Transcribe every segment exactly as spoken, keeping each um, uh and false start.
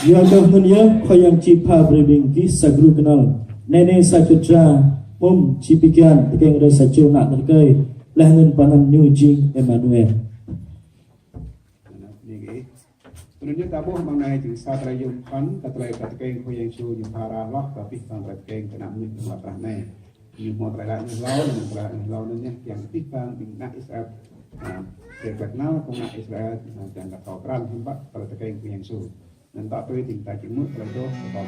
Yua kơ hơngơ̆n yơh Khua Yang či pha brơi ƀing gih sa gru kơnăl. Anai nê sa čô dra, mơ̆ng či pi kian, tơkeng rai sa čô ană tơkeng, laih anŭn pơanăn ñu jing Emmanuel. Anŭn yơh ta ƀuh mơ̆ng anai jing sa tơlơi yôm phăn, kơ tơlơi kơ tơkeng Khua Yang Yêsu ñu pha ră hloh, kơ abih bang tơlơi tơkeng kơ ană mơnuih tơlơi prah anai. Ñu hmâo tơlơi laĭ ñu hlâo, ñu tơlơi laĭ ñu hlâo anŭn yơh, kiăng kơ abih bang ƀing ană Israel. Anai, tơlơi kơnăl kơ ană Israel, anai, kiăng kơ thâo krăn hiư̆m pă tơlơi tơkeng Khua Yang Yêsu. Anŭn ta tui, jing ta či hmư̆ tơlơi adoh kơ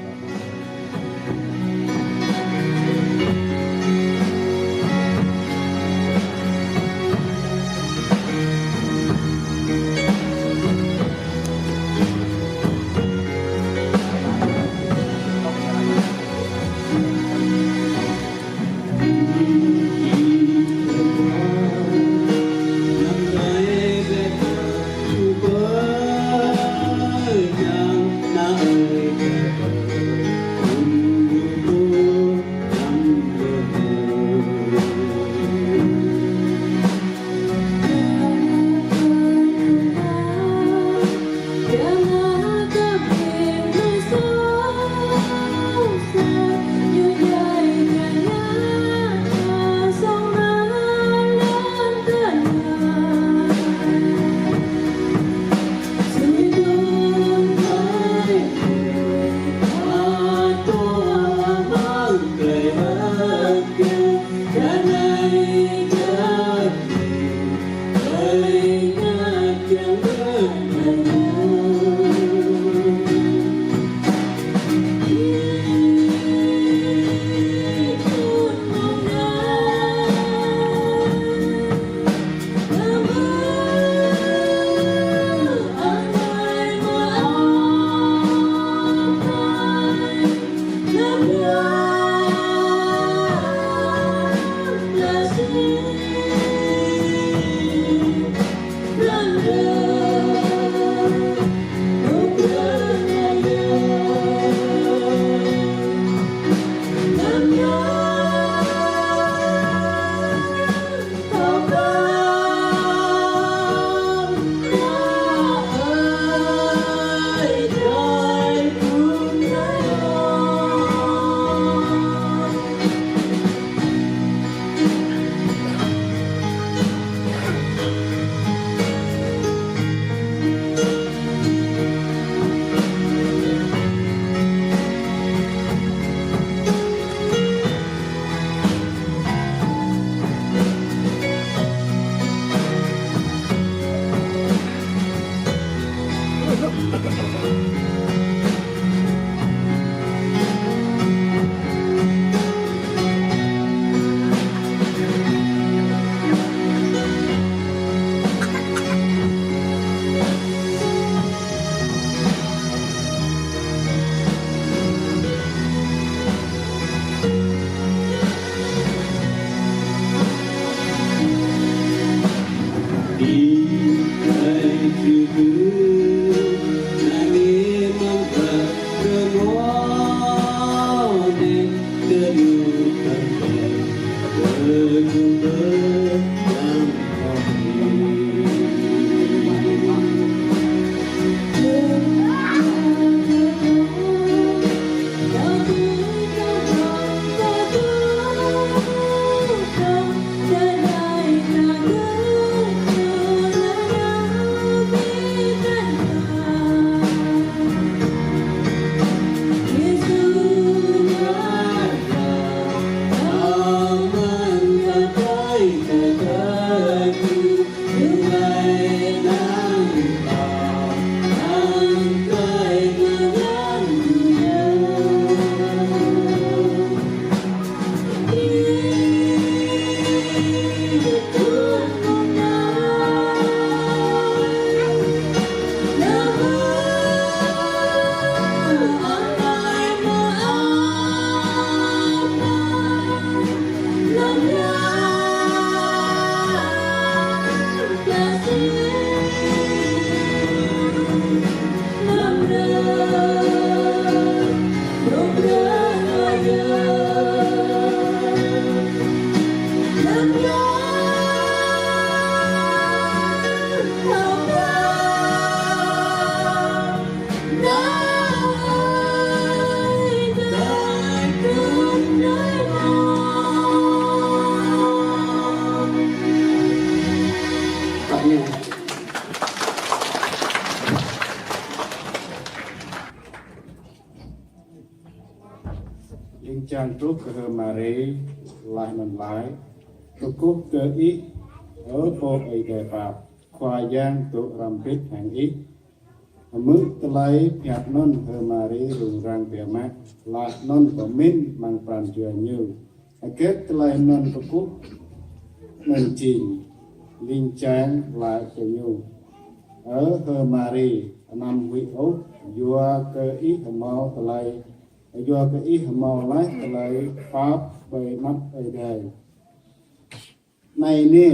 Ling jang truh kơ H'Mari, laih anŭn laĭ: Kơkuh kơ Ih, ơ Pô Ơi Adai pap, Khua Yang dŏ hrŏm hơbĭt hăng Ih. Hmư̆ tơlơi pơhiăp anŭn, H'Mari rŭng răng biă mă, laih anŭn pơmĭn amăng pran jua ñu hơget tơlơi anŭn kơkuh anŭn jing. Ling jang laĭ kơ ñu: Ơ H'Mari, anăm huĭ ôh, yua kơ ih hơmâo tơlơi, yua kơ ih hơmâo laih tơlơi pap ƀơi anăp Ơi Adai. Anai nê,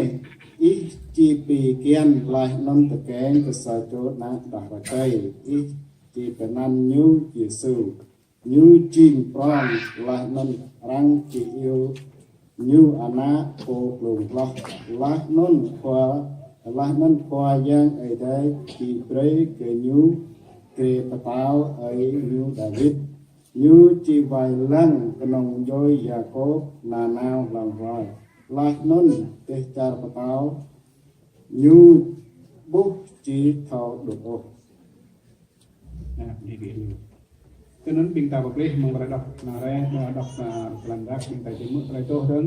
ih či pi kian laih anŭn tơkeng kơ sa čô ană đah rơkơi, ih či pơanăn ñu Yêsu. Ñu jing prŏng, laih anŭn arăng či iâu ñu Ană Pô Glông Hloh. Laih anŭn Khua, laih anŭn Khua Yang Ơi Adai či brơi kơ ñu grê pơtao ơi ñu Dawid. Ñu či wai lăng kơnơ̆ng djuai Yakôb nanao hlŏng hloi. Laih anŭn dêh čar pơtao ñu ƀu či thâo đŭt ôh. Anŭn ƀing ta pơplih mơ̆ng tơlơi đŏk, anai rai, tơlơi đŏk, tơlơi đŏk, ƀing ta či hmư̆ tơlơi čih dơ̆ng.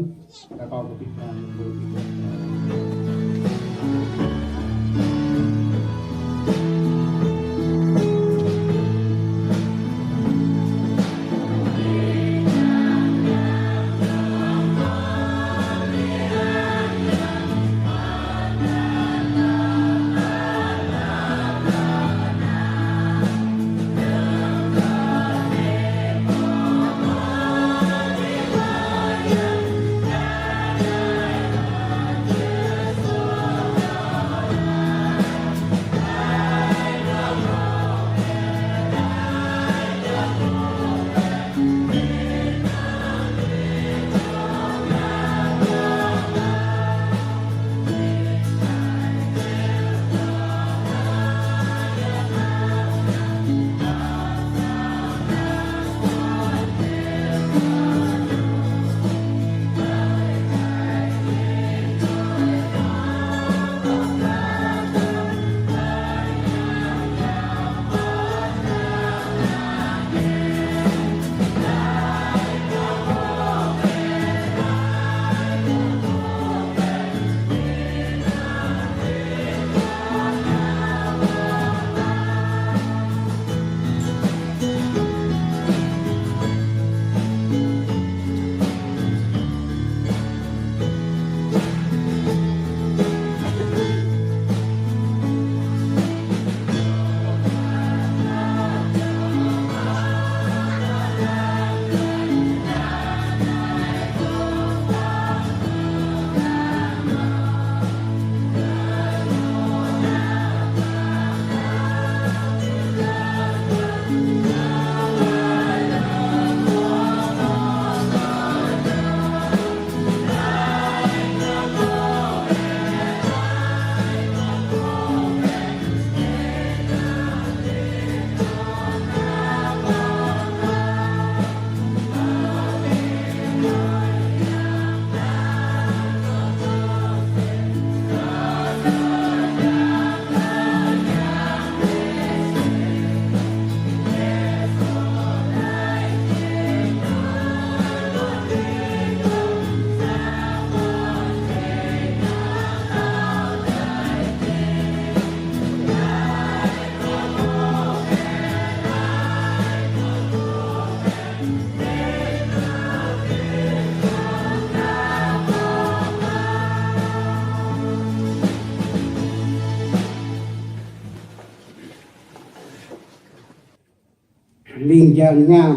Ling jang hiam,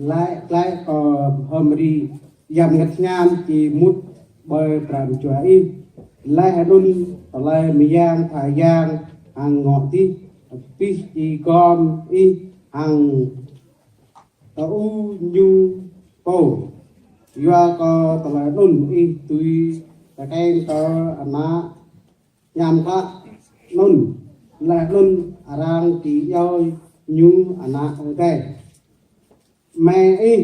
laĭ, laĭ kơ H'Mari, hiam ngă hiam či mŭt ƀơi pran jua ih. Laih anŭn tơlơi mơyang tha yang hăng ngŏ dih, abih či gom ih hăng tơ-ư ñu pô. Yua kơ tơlơi anŭn ih dưi tơkeng kơ ană hiam klă anŭn, laih anŭn arăng či iâu ñu Ană Ơi Adai. Mĕ ih,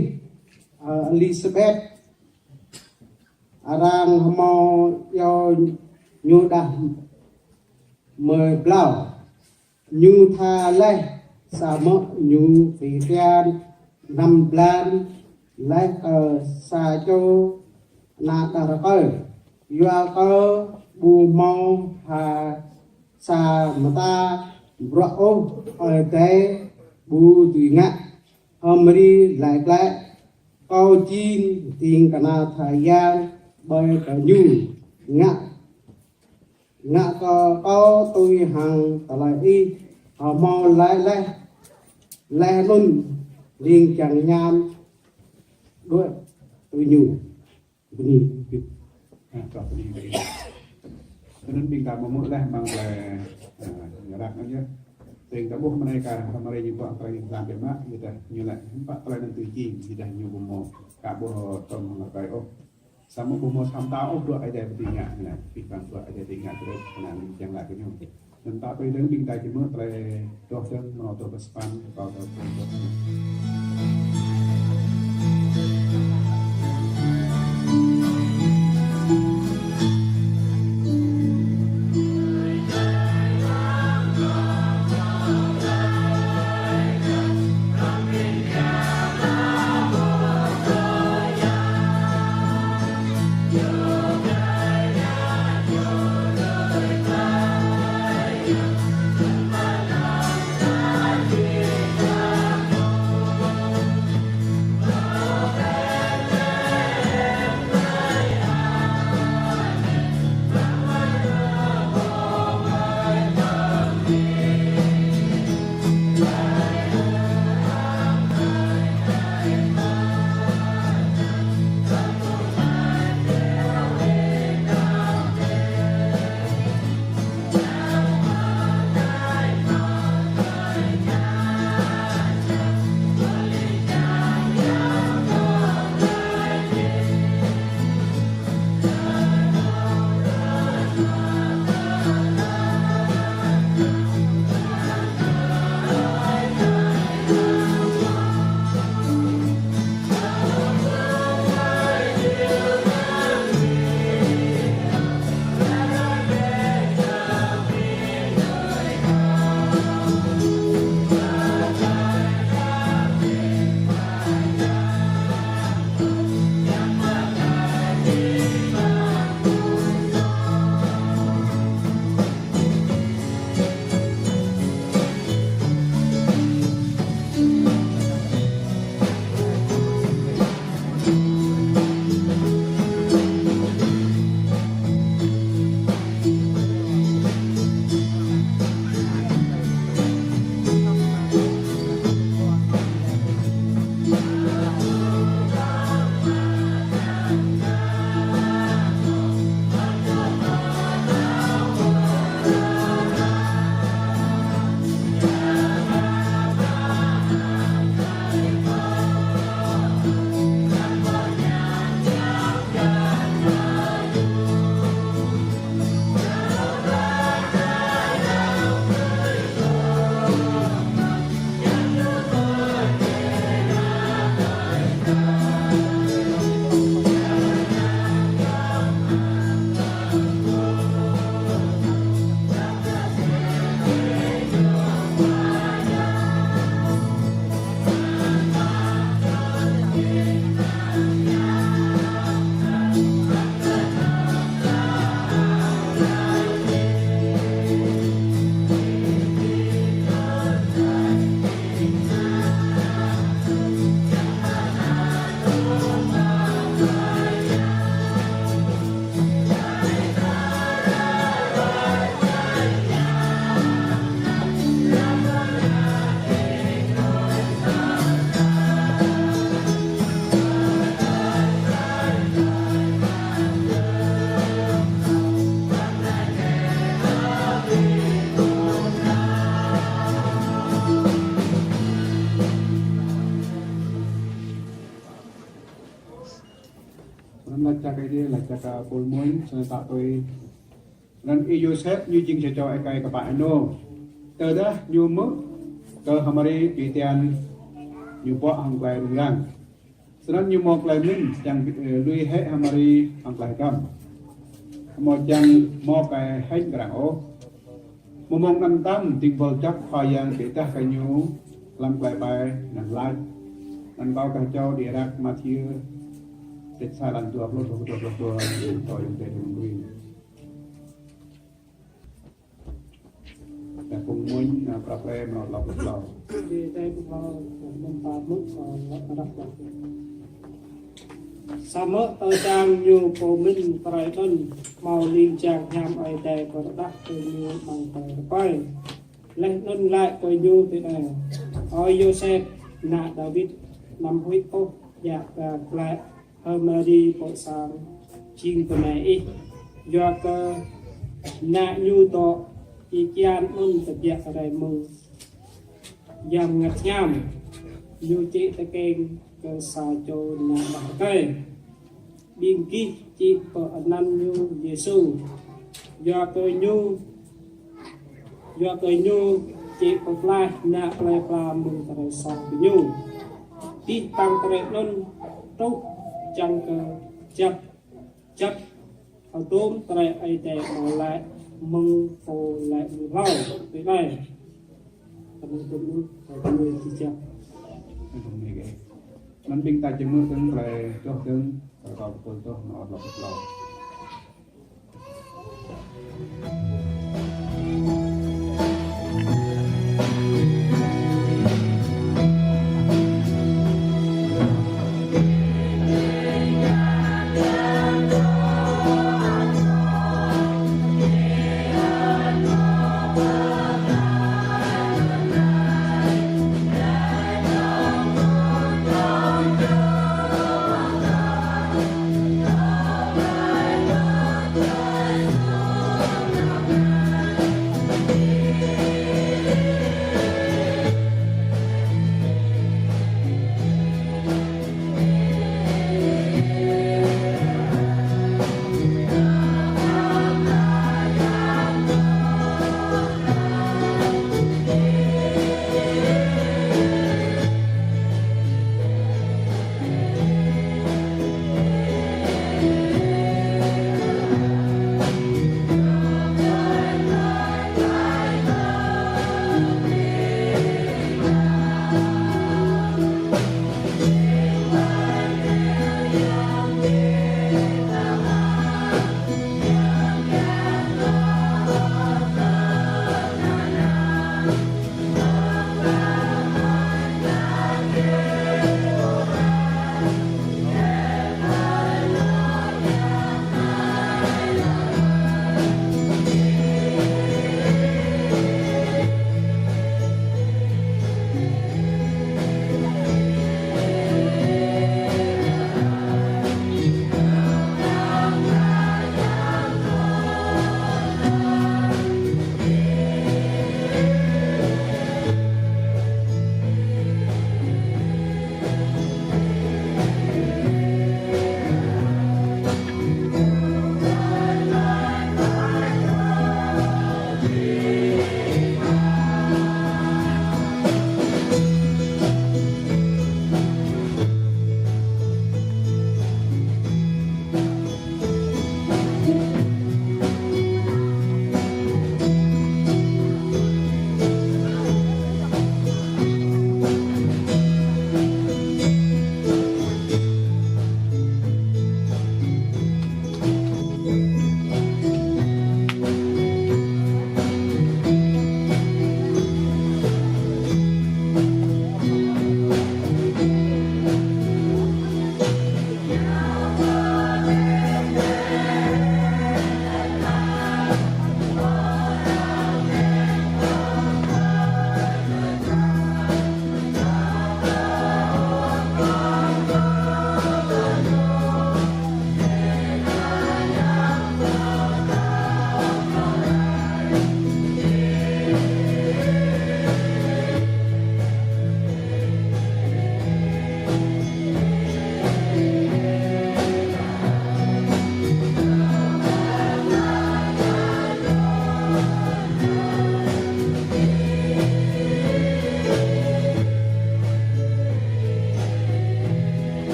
ơ, Êlisabet, arăng hơmâo iâu ñu đah mơi blâo. Ñu tha laih samơ̆ ñu pi kian năm blan laih kơ sa čô ană đah rơkơi, yua kơ ƀu hmâo ha sa mơta bruă ôh, Ơi Adai ƀu dưi ngă. H'Mari laĭ glaĭ: Kâo jing ding kơna tha yang ƀơi kơ ñu, ngă ngă kơ kâo tui hăng tơlơi ih hmâo laĭ laih. Laih anŭn ling jang hiam đuaĭ tui ñu. Bơni. Ha, kâo bơni kơ ih. Tui anŭn ƀing ta hmư̆ laih amăng tơlơi, ha, ngă ră anŭn yơh. Tơdah ta ƀuh mơnai kar H'Mari ñu ƀuh tơlơi ñu lam biă mă, yua dah ñu laĭ hiư̆m pă tơlơi anŭn tui jing, yua dah ñu ƀu hmâo, ka ƀuh tơm hăng rơkơi ôh. Samơ̆ ƀu hmâo sa mơta ôh bruă Ơi Adai pơtô ngă, ñu laĭ, pih păng bruă Ơi Adai pơtô ngă, tơlơi kơnang ling jang laĭ kơ ñu. Anŭn ta tui dơ̆ng ƀing ta či hmư̆ tơlơi Adoh Dơ̆ng, mrô dua pluh sapăn, kơ dua pluh dua. Anŭn laĭ čăk Ơi Adai, laĭ čăk kơ ƀul mơ̆n, sĭt nik ta tui. Anŭn Y-Yôsep ñu jing sa čô ơi kơi kơpă ênô. Tơdah ñu hmư̆ kơ H'Mari čui tian ñu ƀuă hăng tơlơi rŭng răng. Sĭt anŭn ñu hmâo tơlơi mĭn, čang, ơ, lui hĭ H'Mari hăng tơlơi hơdôm. Hmâo čang hmâo tơlơi hêñ kơ arăng ôh. Mơ̆ng anŭn mơtam, ding buăl djŏp Khua Yang pơdah kơ ñu lăm tơlơi ƀai anŭn laĭ: Anŭn kâo kah čô đĭ răk Mathiơ, tĕt sa, lăn dua pluh, dua pluh dua, tui Yang Adai dơ̆ng lui. Tơlơi mơñum, a, prap pre mơnot lăp lăp. Samơ̆ tơdang ñu pô mĭn tơlơi anŭn, hmâo ling jang hiam Ơi Adai pơrơđah kơ ñu amăng tơlơi rơpơi. Laih anŭn laĭ kơ ñu tui anai: Ơ Yôsep, ană Dawid, anăm huĭ ôh djă ba glaĭ hăng Mari pô sang jing bơnai ih, yua kơ ană ñu dŏ ih kian anŭn tơbiă rai mơ̆ng Yang Bơngăt Hiam. Ñu čih tơkeng kơ sa čô ană ƀă rơkơi. Ƀing gih či pơanăn ñu Yêsu, yua kơ ñu, yua kơ ñu či pơklaih ană plei pla mơ̆ng tơlơi soh gơñu. Abih bang tơlơi anŭn truh čang kơ djăp, djăp hơdôm tơlơi Ơi Adai hmâo laĭ mơ̆ng pô laĭ lui hlâo tui anai. Kơnơ̆ng tơlơi anŭn, tơlơi anŭn či djăp. Anŭn ƀing ta či hmư̆ dơ̆ng tơlơi čoh dơ̆ng, tơlơi kâo pơtô čoh, mơnot lăp lăp.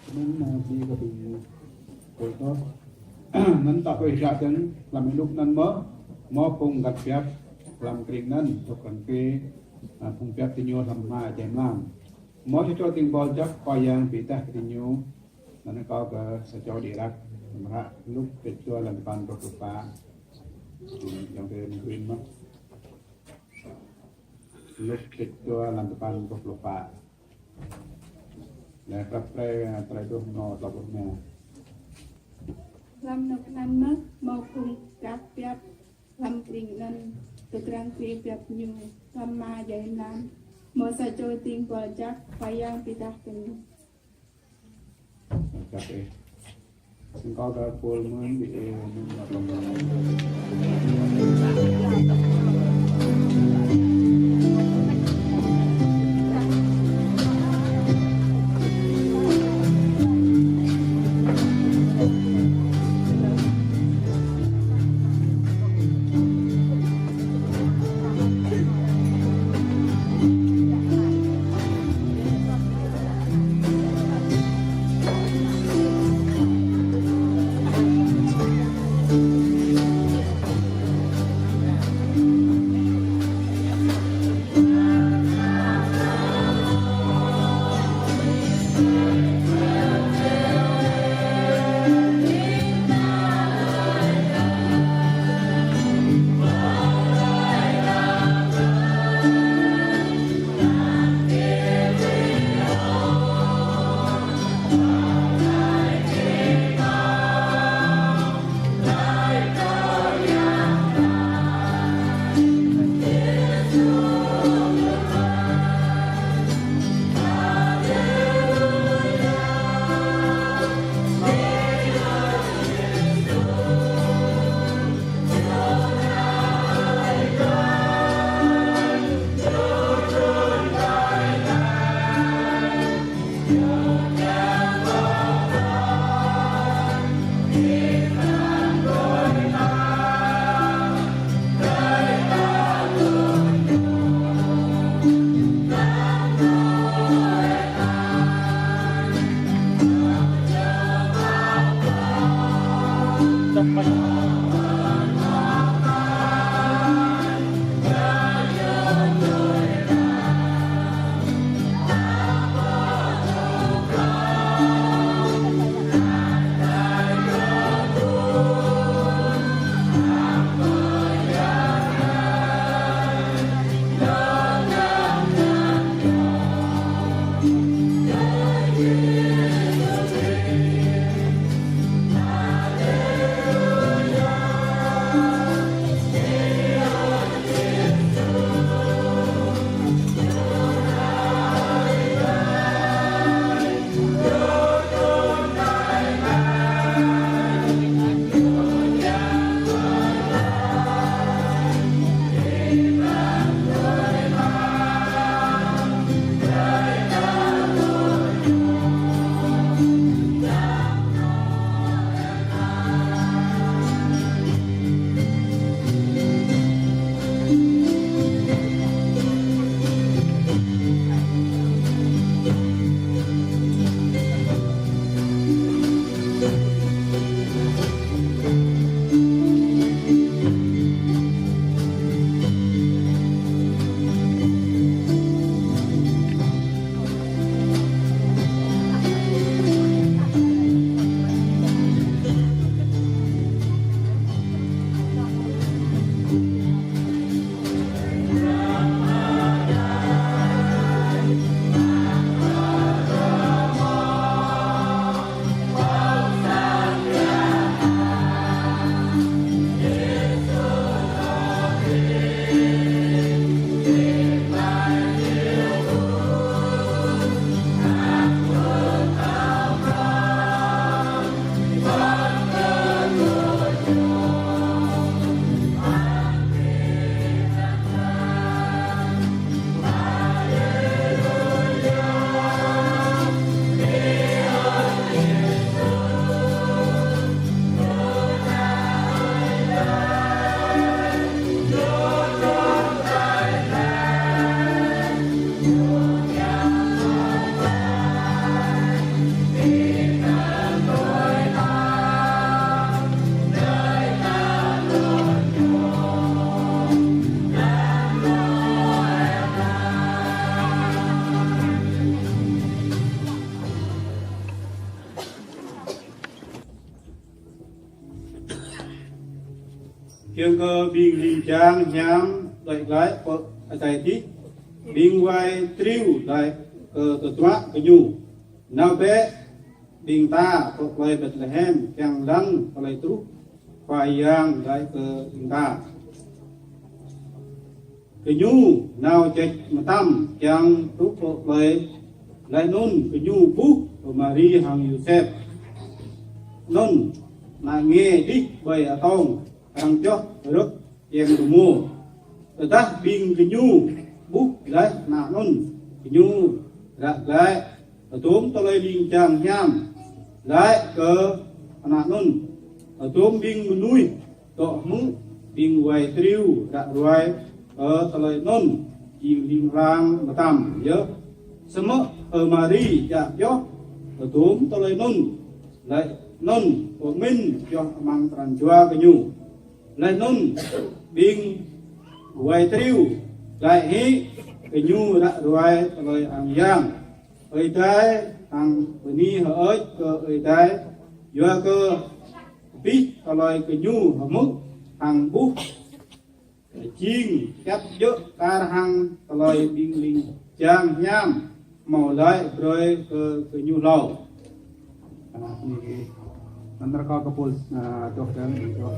Anŭn, a, ƀing gih ƀing pô tŏ. Anŭn ta pơhiăp dơ̆ng, hlăm anŭn anŭn mơ̆, hmâo phung găt biăp hlăm krĭng anŭn, dŏ krăn kơ, a, phung biăp gơñu hlăm hma jai mlam. Hmâo sa čô ding bol jak Khua Yang pơdah kơ gơñu, anŭn kâo kơ sa čô đĭ răk, amra Luk kơč dua lăn tơpăn pluh pă. Yang kơ mơ̆ng Luk kơč dua lăn tơpăn pluh pă. Lĕ prăp pre, a, tơlơi duh mơ̆ng tlâo pluh rơma. Hlăm anŭn anŭn mơ̆, hmâo phung găt biăp hlăm krĭng anŭn, dŏ krăn kơ biăp ñu hlăm hma jai mlam. Hmâo sa čô ding bol jak Khua Yang pơdah kơ gơñu. Čăp ih. Sing kâo kơ pul mơ̆n ƀing ih mơ̆n. Giŏng kơ ƀing ling jang hiam đuaĭ glaĭ pơ adai adih, ƀing wai triu laĭ kơ tơdruă gơñu: Nao bĕ, ƀing ta pơ plơi Betlehem kiăng lăng tơlơi truh Khua Yang laĭ kơ ƀing ta. Gơñu nao ječ mơtam kiăng truh pơ plơi, laih anŭn gơñu ƀuh H'Mari hăng Yôsep anŭn nao nge đih ƀơi atông arăng pioh rơ̆k kiăng rơmô. Tơdah ƀing gơñu ƀuh laih ană anŭn, gơñu ră glaĭ hơdôm tơlơi ling jang hiam laĭ kơ ană anŭn. Hơdôm ƀing mơnuih dŏ hmư̆ ƀing wai triu ră ruai kơ tơlơi anŭn jing ling lang mơtam yơh. Samơ̆ H'Mari djă pioh hơdôm tơlơi anŭn, laih anŭn pơmĭn pioh amăng pran jua gơñu. Laih anŭn ƀing wai triu glaĭ hĭ, gơñu ră ruai tơlơi ang yang. Ơi Adai hăng bơni hơơč kơ Ơi Adai, yua kơ abih tơlơi gơñu hmư̆ hăng ƀuh jing kiăp djơ̆ kar hăng tơlơi ƀing ling jang hiam hmâo laĭ brơi kơ gơñu hlâo. Anŭn rơkâo kơ pul, ơ, tuh dơ̆ng, tuh.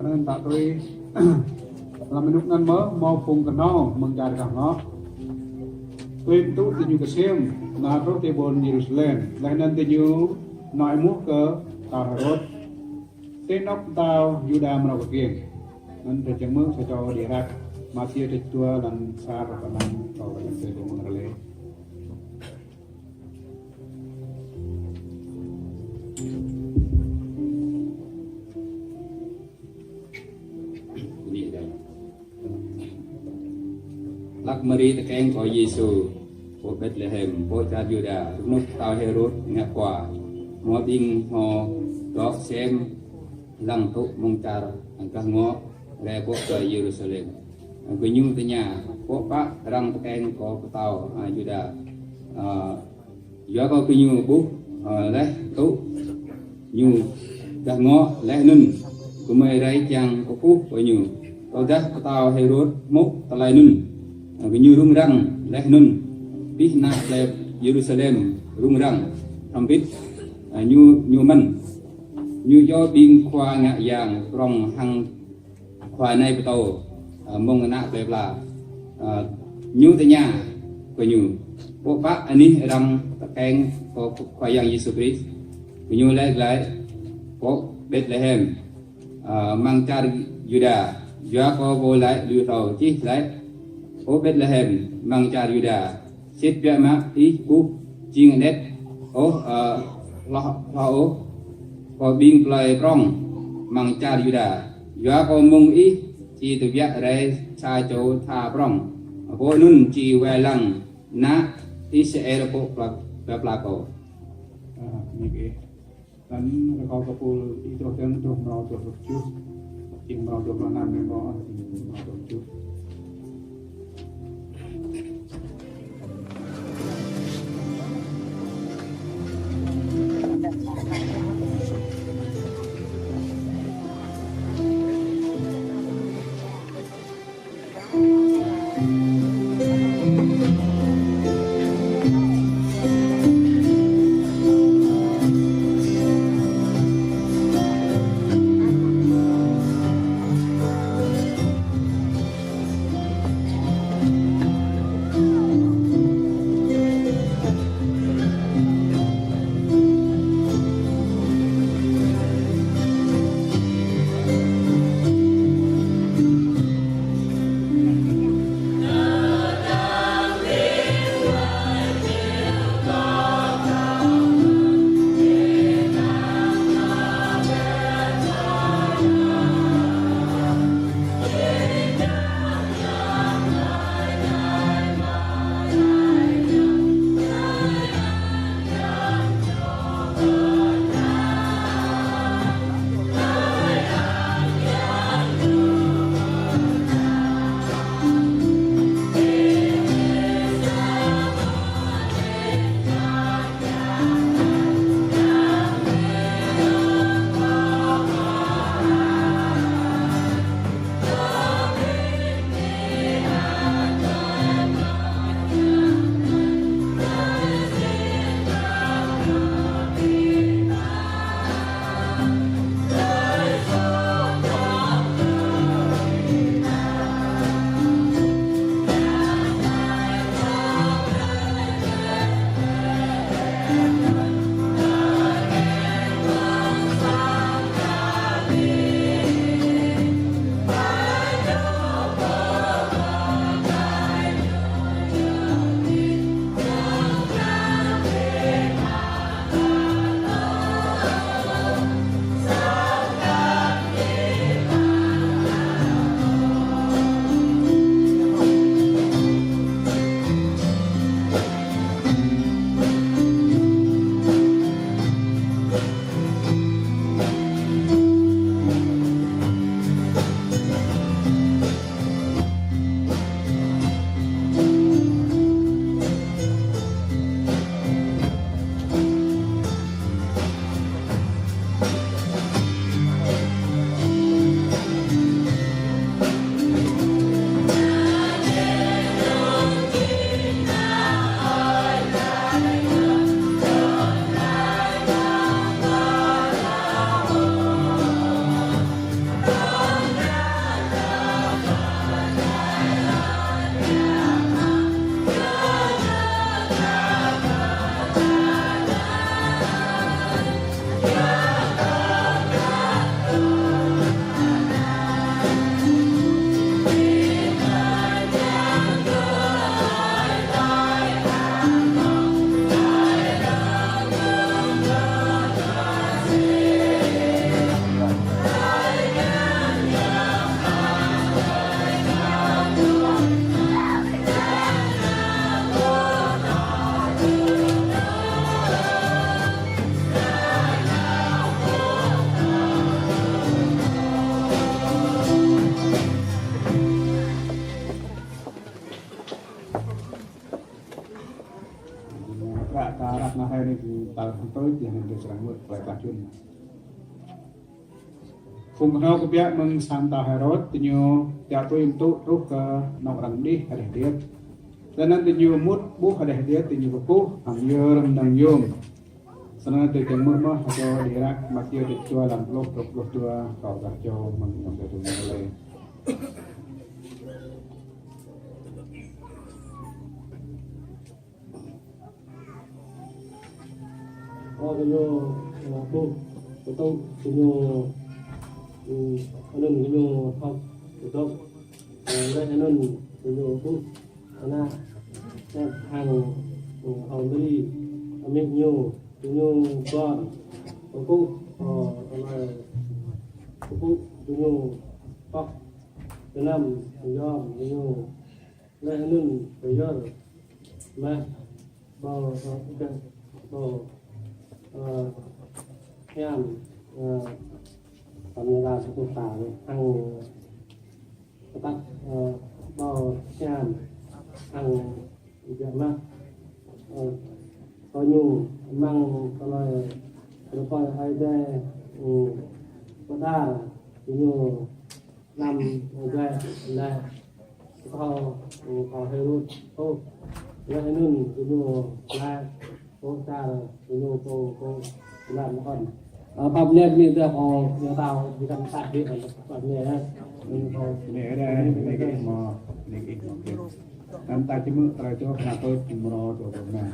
Anŭn ta tui, lăm anŭn mơ̆ hmâo phung kơhnâo mơ̆ng čar gah ngŏ. Tui pơtŭ diñu kơsem, nao truh ti ƀôn Yêrusalem. Laih anŭn diñu nao êmuh kơ pơtao Hêrôd. Ti anŏ pơtao Yuđa mrâo kơkiêng. Anŭn ta čang hmư̆ sa čô đĭ răk. Mathiơ dua lăn sa truh pơ năm, kâo kơ yang sê ƀôn rơlê. Hlak Mari tơkeng kơ Yêsu, pơ Betlehem, pơ čar Yuđa, rơnŭk pơtao Hêrôd ngă khua, hmâo ƀing hmâo dŏ sem lăng tŭ mơ̆ng čar gah ngŏ, rai pơ Yêrusalem. Gơñu tơña: Pơpă arăng tơkeng kơ pơtao, a, Yuđa? A, yua kơ gơñu ƀuh, a, laih tŭ ñu gah ngŏ, laih anŭn gơmơi rai kiăng kơkuh kơ ñu. Tơdah pơtao Hêrôd hmư̆ tơlơi anŭn, a, gơñu rŭng răng, laih anŭn abih ană plơi Yêrusalem rŭng răng. Hrŏm hơbĭt, a, ñu, ñu mơ̆n. Ñu iâu ƀing khua ngă yang prŏng hăng khua nai pơtô, a, mơ̆ng ană plơi pla. A, ñu tơña kơ ñu: Pơpă anih arăng tơkeng kơ Khua Yang Yêsu Krist? Gơñu laĭ glaĭ: Pơ Betlehem, a, amăng čar Yuđa. Yua kơ pô laĭ lui hlâo čih laĭ: Ơ Betlehem, amăng čar Yuđa, sĭt biă mă ih ƀu jing anet ôh, ơ, hloh, hloh ôh, kơ ƀing plơi prŏng amăng čar Yuđa. Yua kơ mơ̆ng ih či tơbiă rai sa čô tha prŏng, pô anŭn či wai lăng ană Israel pơ pla-, pla-, plơi kâo. A, anai kơ Anŭn rơkâo kơ pul Ih truh tơ̆n truh mrâo dua pluh tơjuh. Jing mrâo dua pluh năm anai kâo, jing mrâo dua pluh tơjuh. Hăng tui tih anŭn tui srăng mŭt tơlơi klah čun. Phung kơnuk kơbiă mơ̆ng sang mơta Hêrôd, diñu kiăng tui mơ̆ truh kơ anŏ arăng đih hơdeh điêt. Tui anŭn diñu mŭt ƀuh hơdeh điêt, diñu kơkuh hăng yơr mơnơ̆ng yôm. Snăn tui kiăng mŭt mơ̆ hơdră đĭ hră Mathiơ dua, lăm pluh, dua pluh dua, kâo kah čô mơ̆ng ayŏng adơi tui anai lĕ. Ơ, gơñu, ơ, ƀuh, pơtŭ, gơñu, ơ, anŭn gơñu hơ̆k, pơtŭ, ơ, laih anŭn gơñu ƀuh, ană, ană hăng, ơ, ơi Mari, amĭ ñu, gơñu ƀuăn, pơpŭ, ơ, tơlơi, pơpŭ, gơñu pŏk, gơnam, yom, gơñu Laih anŭn pơyơr mă ƀâo, ơ, gah ƀâo, ơ, hiam, ơ, tơm ñu đa sơkuh ta hăng tơpă, ơ, ƀâo hiam hăng gah mă, ơ, kơ ñu amăng tơlơi rơpơi Ơi Adai, ơ, pơđar ñu Năm gai lĕ kâo, kâo Hêrôd, ơ, laih anŭn gơñu lĕ, ơ, čar gơñu kâo, kâo lĕ mơ̆n. Ơ, pap net mi tơ kâo, ñu tao, di kan tak di, pap net, ơ. Ñu kâo. Net ada, net ih mă, net ih mă. Anŭn ta či mŭt tơlơi čoh, ană Kôrint mrô dua pluh rơma.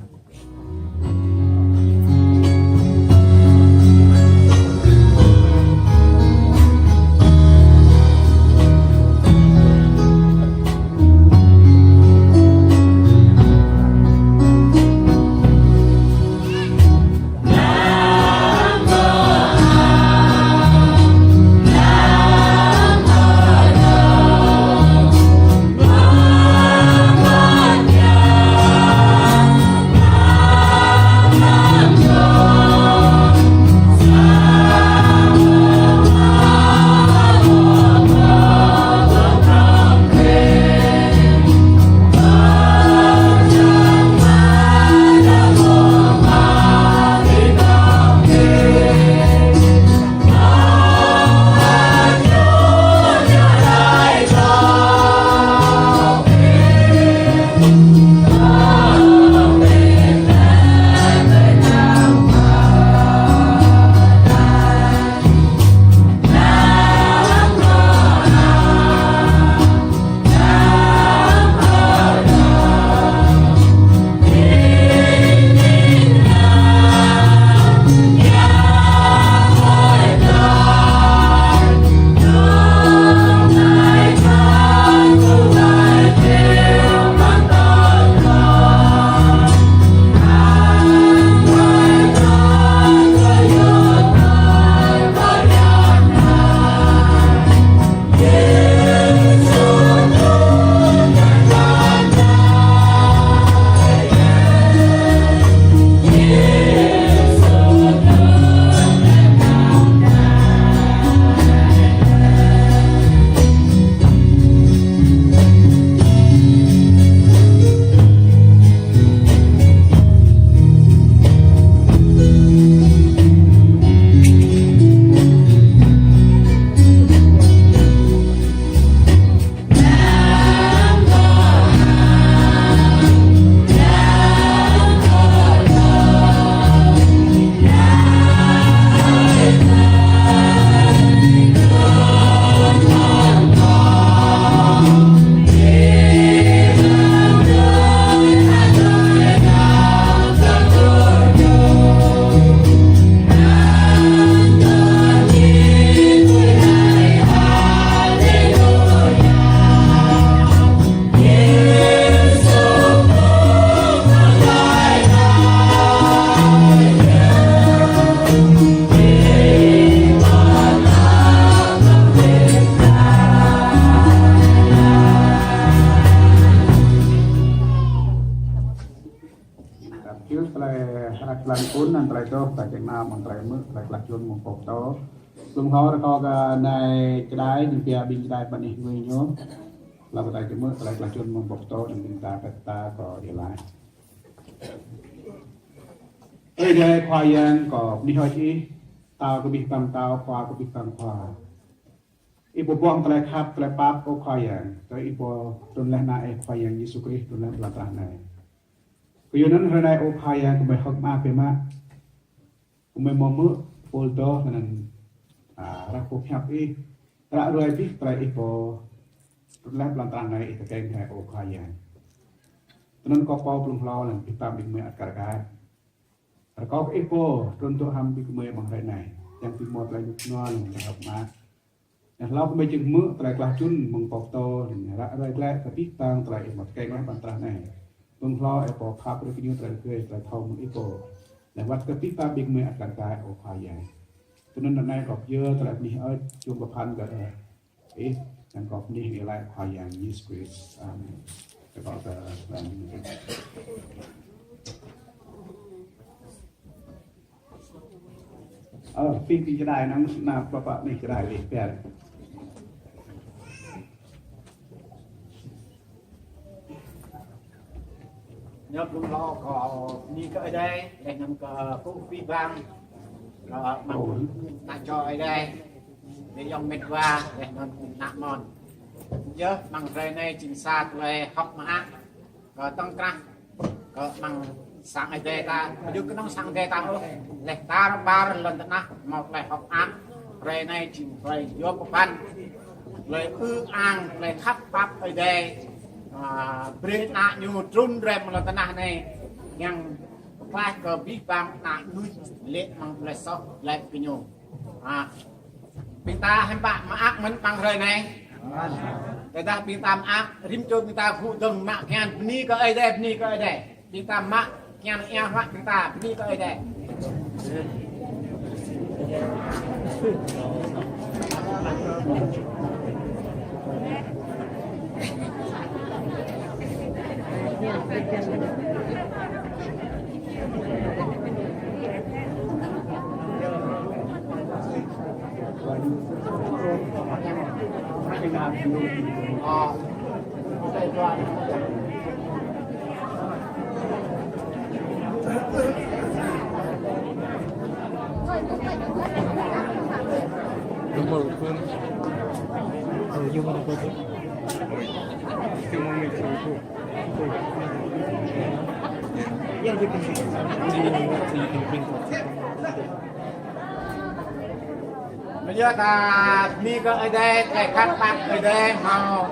Tơlơi hră klah čun, anăn tơlơi čoh, tơlơi čang nao, mơ̆ng tơlơi mŭt, tơlơi klah čun mơ̆ng pô pơtô. Lơ̆m hơ̆k rơkâo kơ anai čơđai, ñu pia ƀing čơđai pơ anih ngui ñu. Laih kơ ta či mŭt, tơlơi klah čun mơ̆ng pô pơtô, anŭn ƀing ta kơ ta kơ đĭ laih. Ơi Adai Khua Yang, kâo bơni hơơč Ih, Pô kơ abih bang pô, Khua kơ abih bang khua. Ih pô ƀuh tơlơi khăp, tơlơi pap, ơ Khua Yang, tơlơi Ih pô trŭn laih Ană Ih Khua Yang Yêsu Krist trŭn laih ƀơi lŏn tơnah anai. Kơ yua anŭn hrơi anai, ơ Khua Yang, gơmơi hơ̆k mơak biă mă. Gơmơi hmâo hmư̆ pô adoh anŭn, a, ră pô pơhiăp Ih, ră ruai abih tơlơi Ih pô trŭn laih ƀơi lŏn tơnah anai, Ih tơkeng hĭ, ơ Khua Yang. Tui anŭn kâo pô blung hlâo anŭn abih bang ƀing gơmơi ăt kar kaĭ. Rơkâo kơ Ih pô trŭn dŏ hrŏm ƀing gơmơi amăng hrơi anai, kiăng ƀing gơmơi hmâo tơlơi rơnŭk rơnua anŭn tơlơi hơ̆k mơak. Anŭn hlâo gơmơi jing hmư̆ tơlơi klah čun mơ̆ng pô pơtô, anŭn ră ruai glaĭ kơ abih bang tơlơi Ih hmâo tơkeng laih ƀơi lŏn tơnah anai. Blung hlâo Ih pô pap brơi kơ ñu tơlơi rơgơi, tơlơi thâo mơ̆ng Ih pô. Laih wơ̆t kơ abih bang ƀing gơmơi ăt kar kaĭ, ơ Khua Yang. Tui anŭn ră anai kâo pơyơr tơlơi bơni hơơč, čum pơphan kơ Ih, anŭn kâo bơni hăng iâu laĭ Khua Yang Yêsu Krist. Amen. Kâo pơyơr tơlơi bơni. Ơ, pih pih čơđai anŭn, anŭn pơpă pih čơđai pih pơyơr. Ñu blung hlâo kâo bơni kơ Ơi Adai, laih anŭn kơ pô abih bang, kơ amăng ană čô Ơi Adai, adơi ayŏng met wa, laih anŭn ană mơnuih. Yơh, amăng hrơi anai jing sa tơlơi hơ̆k mơak kơ tŏng krah, kơ amăng sang Ơi Adai ta, yua kơ anŭn sang Ơi Adai ta ôh, laih tar ƀar lŏn tơnah hmâo tơlơi hơ̆k mơak. Hrơi anai jing hrơi yua pơphan tơlơi ư ang, tơlơi khăp pap Ơi Adai, a, brơi Ană Ñu trŭn rai amăng lŏn tơnah anai, kiăng pơklaih kơ abih bang ană mơnuih lê̆ amăng tơlơi soh, lê̆ kơ ñu. A, ƀing ta hiư̆m pă mơak mơ̆n amăng hrơi anai? Tơdah ƀing ta mơak, rĭm čô ƀing ta gŭ dơ̆ng mă kiăng bơni kơ Ơi Adai, bơni kơ Ơi Adai. Ƀing ta mă kiăng ia hơ̆k ƀing ta bơni kơ Ơi Adai. Number phone. Oh, you wanna go there? Still want me to go? Yeah, you can bring. You want to, you can bring. Mơ̆ yơh ta bơni kơ Ơi Adai, tơlơi khăp pap Ơi Adai hmâo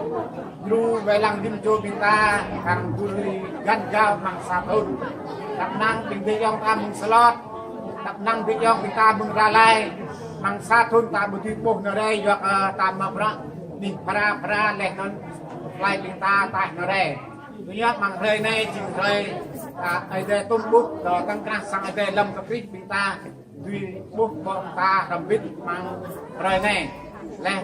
djru wai lăng rĭm čô ƀing ta, khăng dui găn gao amăng sa thun. Tăp năng ƀing adơi ayŏng ta mơ̆ng Salot, tăp năng adơi ayŏng ƀing ta mơ̆ng Gia Lai, amăng sa thun ta ƀu dưi ƀuh nao rai, yua kơ ta mă bruă anih phara phara laih anŭn tơlơi ƀing ta taih nao rai. Tui anŭn amăng hrơi anai jing hrơi, a, Ơi Adai tŭm ƀuh, kơ tŏng krah sang Ơi Adai lăm kơ Krist ƀing ta dưi ƀuh ƀô̆ ta hrŏm hơbĭt amăng hrơi anai. Laih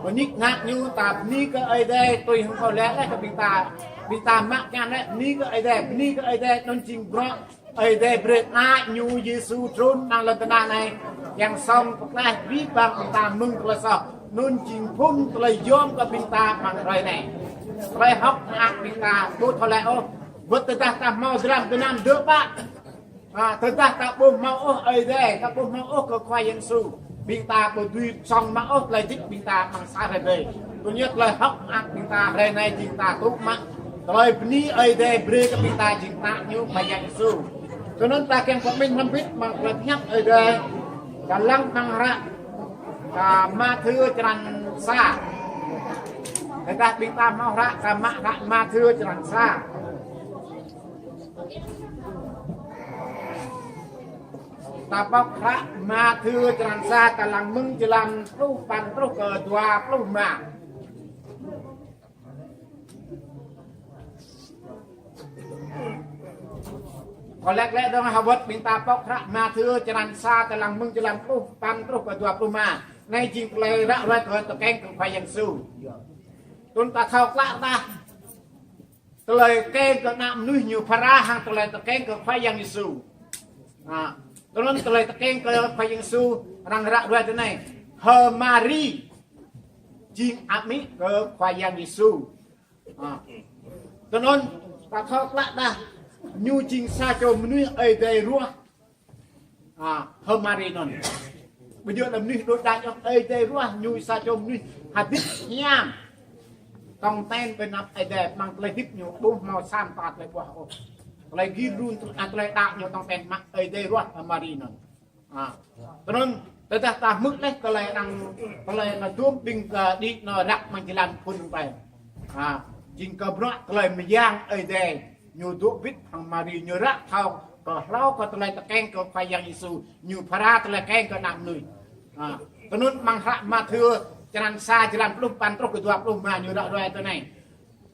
bơni ngă ñu ta bơni kơ Ơi Adai tui hăng kâo laĭ laih kơ ƀing ta. Ƀing ta mă kiăng laĭ bơni kơ Ơi Adai, bơni kơ Ơi Adai anŭn jing bruă Ơi Adai brơi Ană Ñu Yêsu trŭn amăng lŏn tơnah anai, kiăng song pơklaih abih bang ƀing ta mơ̆ng tơlơi soh. Anŭn jing phŭn tơlơi yom kơ ƀing ta amăng hrơi anai. Tơlơi hơ̆k mơak ƀing ta ƀu thâo laĭ ôh. Wơ̆t tơdah ta hmâo dram gơnam dơ̆ pă, a, tơdah ta ƀu hmâo ôh Ơi Adai, ta ƀu hmâo ôh kơ Khua Yang Yêsu, ƀing ta ƀu dưi song mă ôh tơlơi djik ƀing ta amăng sa hrơi brơi. Tui anŭn tơlơi hơ̆k mơak ƀing ta hrơi anai jing ta tŭ mă tơlơi bơni Ơi Adai brơi kơ ƀing ta jing Ană Ñu Khua Yang Yêsu. Tui anŭn ta kiăng pơmĭn hrŏm hơbĭt amăng tơlơi pơhiăp Ơi Adai, kơ lăng amăng hră, a, Mathiơ črăn sa. Tơdah ƀing ta hmâo hră, ta mă hră Mathiơ črăn sa. Ta pŏk hră Mathiơ črăn sa, ta lăng mơ̆ng jơlan pluh păn truh kơ dua pluh rơma. Kâo laĭ glaĭ dơ̆ng hă wơ̆t, ƀing ta pŏk hră Mathiơ črăn sa, ta lăng mơ̆ng jơlan pluh păn truh kơ dua pluh rơma. Anai jing tơlơi ră ruai kơ tơkeng kơ Khua Yang Yêsu. Tui anŭn ta thâo klă tah tơlơi tơkeng kơ ană mơnuih ñu phara hăng tơlơi tơkeng kơ Khua Yang Yêsu. A, tui anŭn tơlơi tơkeng kơ Khua Yang Yêsu arăng ră ruai tui anai: H'Mari jing amĭ kơ Khua Yang Yêsu. A, tui anŭn ta thâo klă tah ñu jing sa čô mơnuih Ơi Adai ruah. Hơ Mari anŭn. Ƀu djơ̆ lĕ mơnuih đôč đač ôh, Ơi Adai ruah ñu sa čô mơnuih hơdip hiam. Tong ten ƀơi anăp Ơi Adai, mơ̆ng tơlơi hơdip ñu ƀu hmâo sa mơta tơlơi ƀuah ôh. Tơlơi gir run, tơlơi đaŏ ñu tong ten mă Ơi Adai ruah hơ Mari anŭn. Tơnŭn, tơdah ta hmư̆ leh tơlơi arăng, tơlơi anŭn dôm ƀing kơ đĭ anŭn răk mơ̆ng jơlan phŭn ƀai. Jing kơ bruă tơlơi mơyang Ơi Adai ñu dŏ wĭt hăng Mari, ñu ră thâo kơ hlâo kơ tơlơi tơkeng kơ Khua Yang Yêsu, ñu phara tơlơi tơkeng kơ ană mơnuih. Tơnŭn mơ̆ng hră Mathiơ črăn sa jơlan pluh păn truh kơ dua pluh rơma ñu ră ruai tui anai.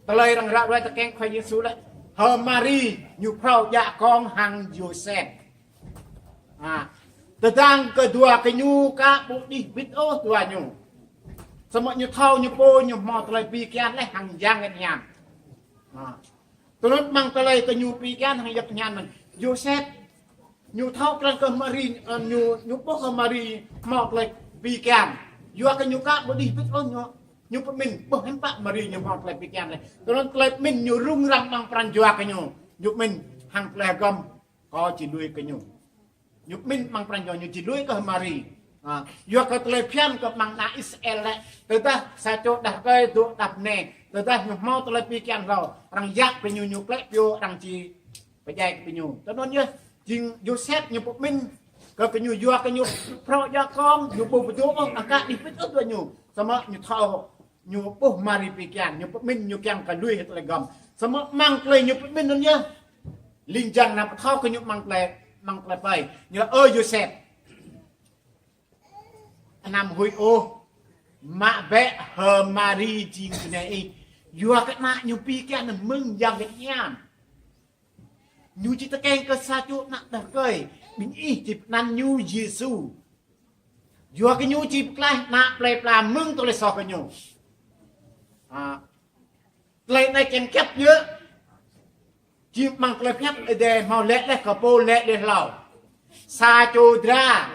Tơlơi arăng ră ruai tơkeng Khua Yêsu lĕ, hơ Mari ñu phrâo djă kông hăng Yôsep. Tơdang kơ dua gơñu ka ƀu đih bit ôh dua ñu. Samơ̆ ñu thâo ñu pô ñu hmâo tơlơi pi kian leh hăng Yang Bơngăt Hiam. Tơnŭn mơ̆ng tơlơi kơ ñu pi kian hăng Yang Bơngăt Hiam mơ̆n. Yôsep ñu thâo krăn kơ Mari, ñu, ñu ƀuh kơ Mari hmâo tơlơi pi kian. Yua kơ ñu ka ƀu đih bit ôh ñu, ñu pơmĭn ƀuh hiư̆m pă Mari ñu hmâo tơlơi pi kian leh. Tơnŭn tơlơi pơmĭn ñu rŭng răng mơ̆ng pran jua gơñu. Ñu pơmĭn hăng tơlơi hơgŏm kâo či lui kơ ñu. Ñu pơmĭn mơ̆ng pran jua ñu či lui kơ Mari. Yua kơ tơlơi phiăn kơ mơ̆ng ană Israel lĕ, tơdah sa čô đah rơkơi dŏ đah bơnai, tơdah ñu hmâo tơlơi pi kian hlâo, arăng yap kơ ñu, ñu klĕ pioh, arăng či pơdjai kơ ñu. Tơnŭn yơh, jing Yôsep ñu pơmĭn kơ gơñu, yua kơ ñu phrâo djă kông, ñu ƀu pơdŏ ôh, aka đih bit ôh dua ñu. Samơ̆ ñu thâo ñu ƀuh Mari pi kian, ñu pơmĭn ñu kiăng kơ lui hĭ tơlơi hơgŏm. Samơ̆ mơ̆ng tơlơi ñu pơmĭn anŭn yơh, ling jang nao pơthâo kơ ñu mơ̆ng tơlơi, mơ̆ng tơlơi pai. Ñu laĭ: Ơ Yôsep, anăm huĭ ôh, mă bĕ hơ Mari jing bơnai ih. Yua kơ ană ñu pi kian anŭn mơ̆ng Yang Bơngăt Hiam. Ñu či tơkeng kơ sa čô ană đah rơkơi, ƀing ih či pơanăn ñu Yêsu. Yua kơ ñu či pơklaih ană plei pla mơ̆ng tơlơi soh gơñu. Tơlơi anai kiăng kiăp yơh. Či mơ̆ng tơlơi pơhiăp Ơi Adai hmâo laĭ leh kơ pô laĭ leh hlâo. Sa čô dra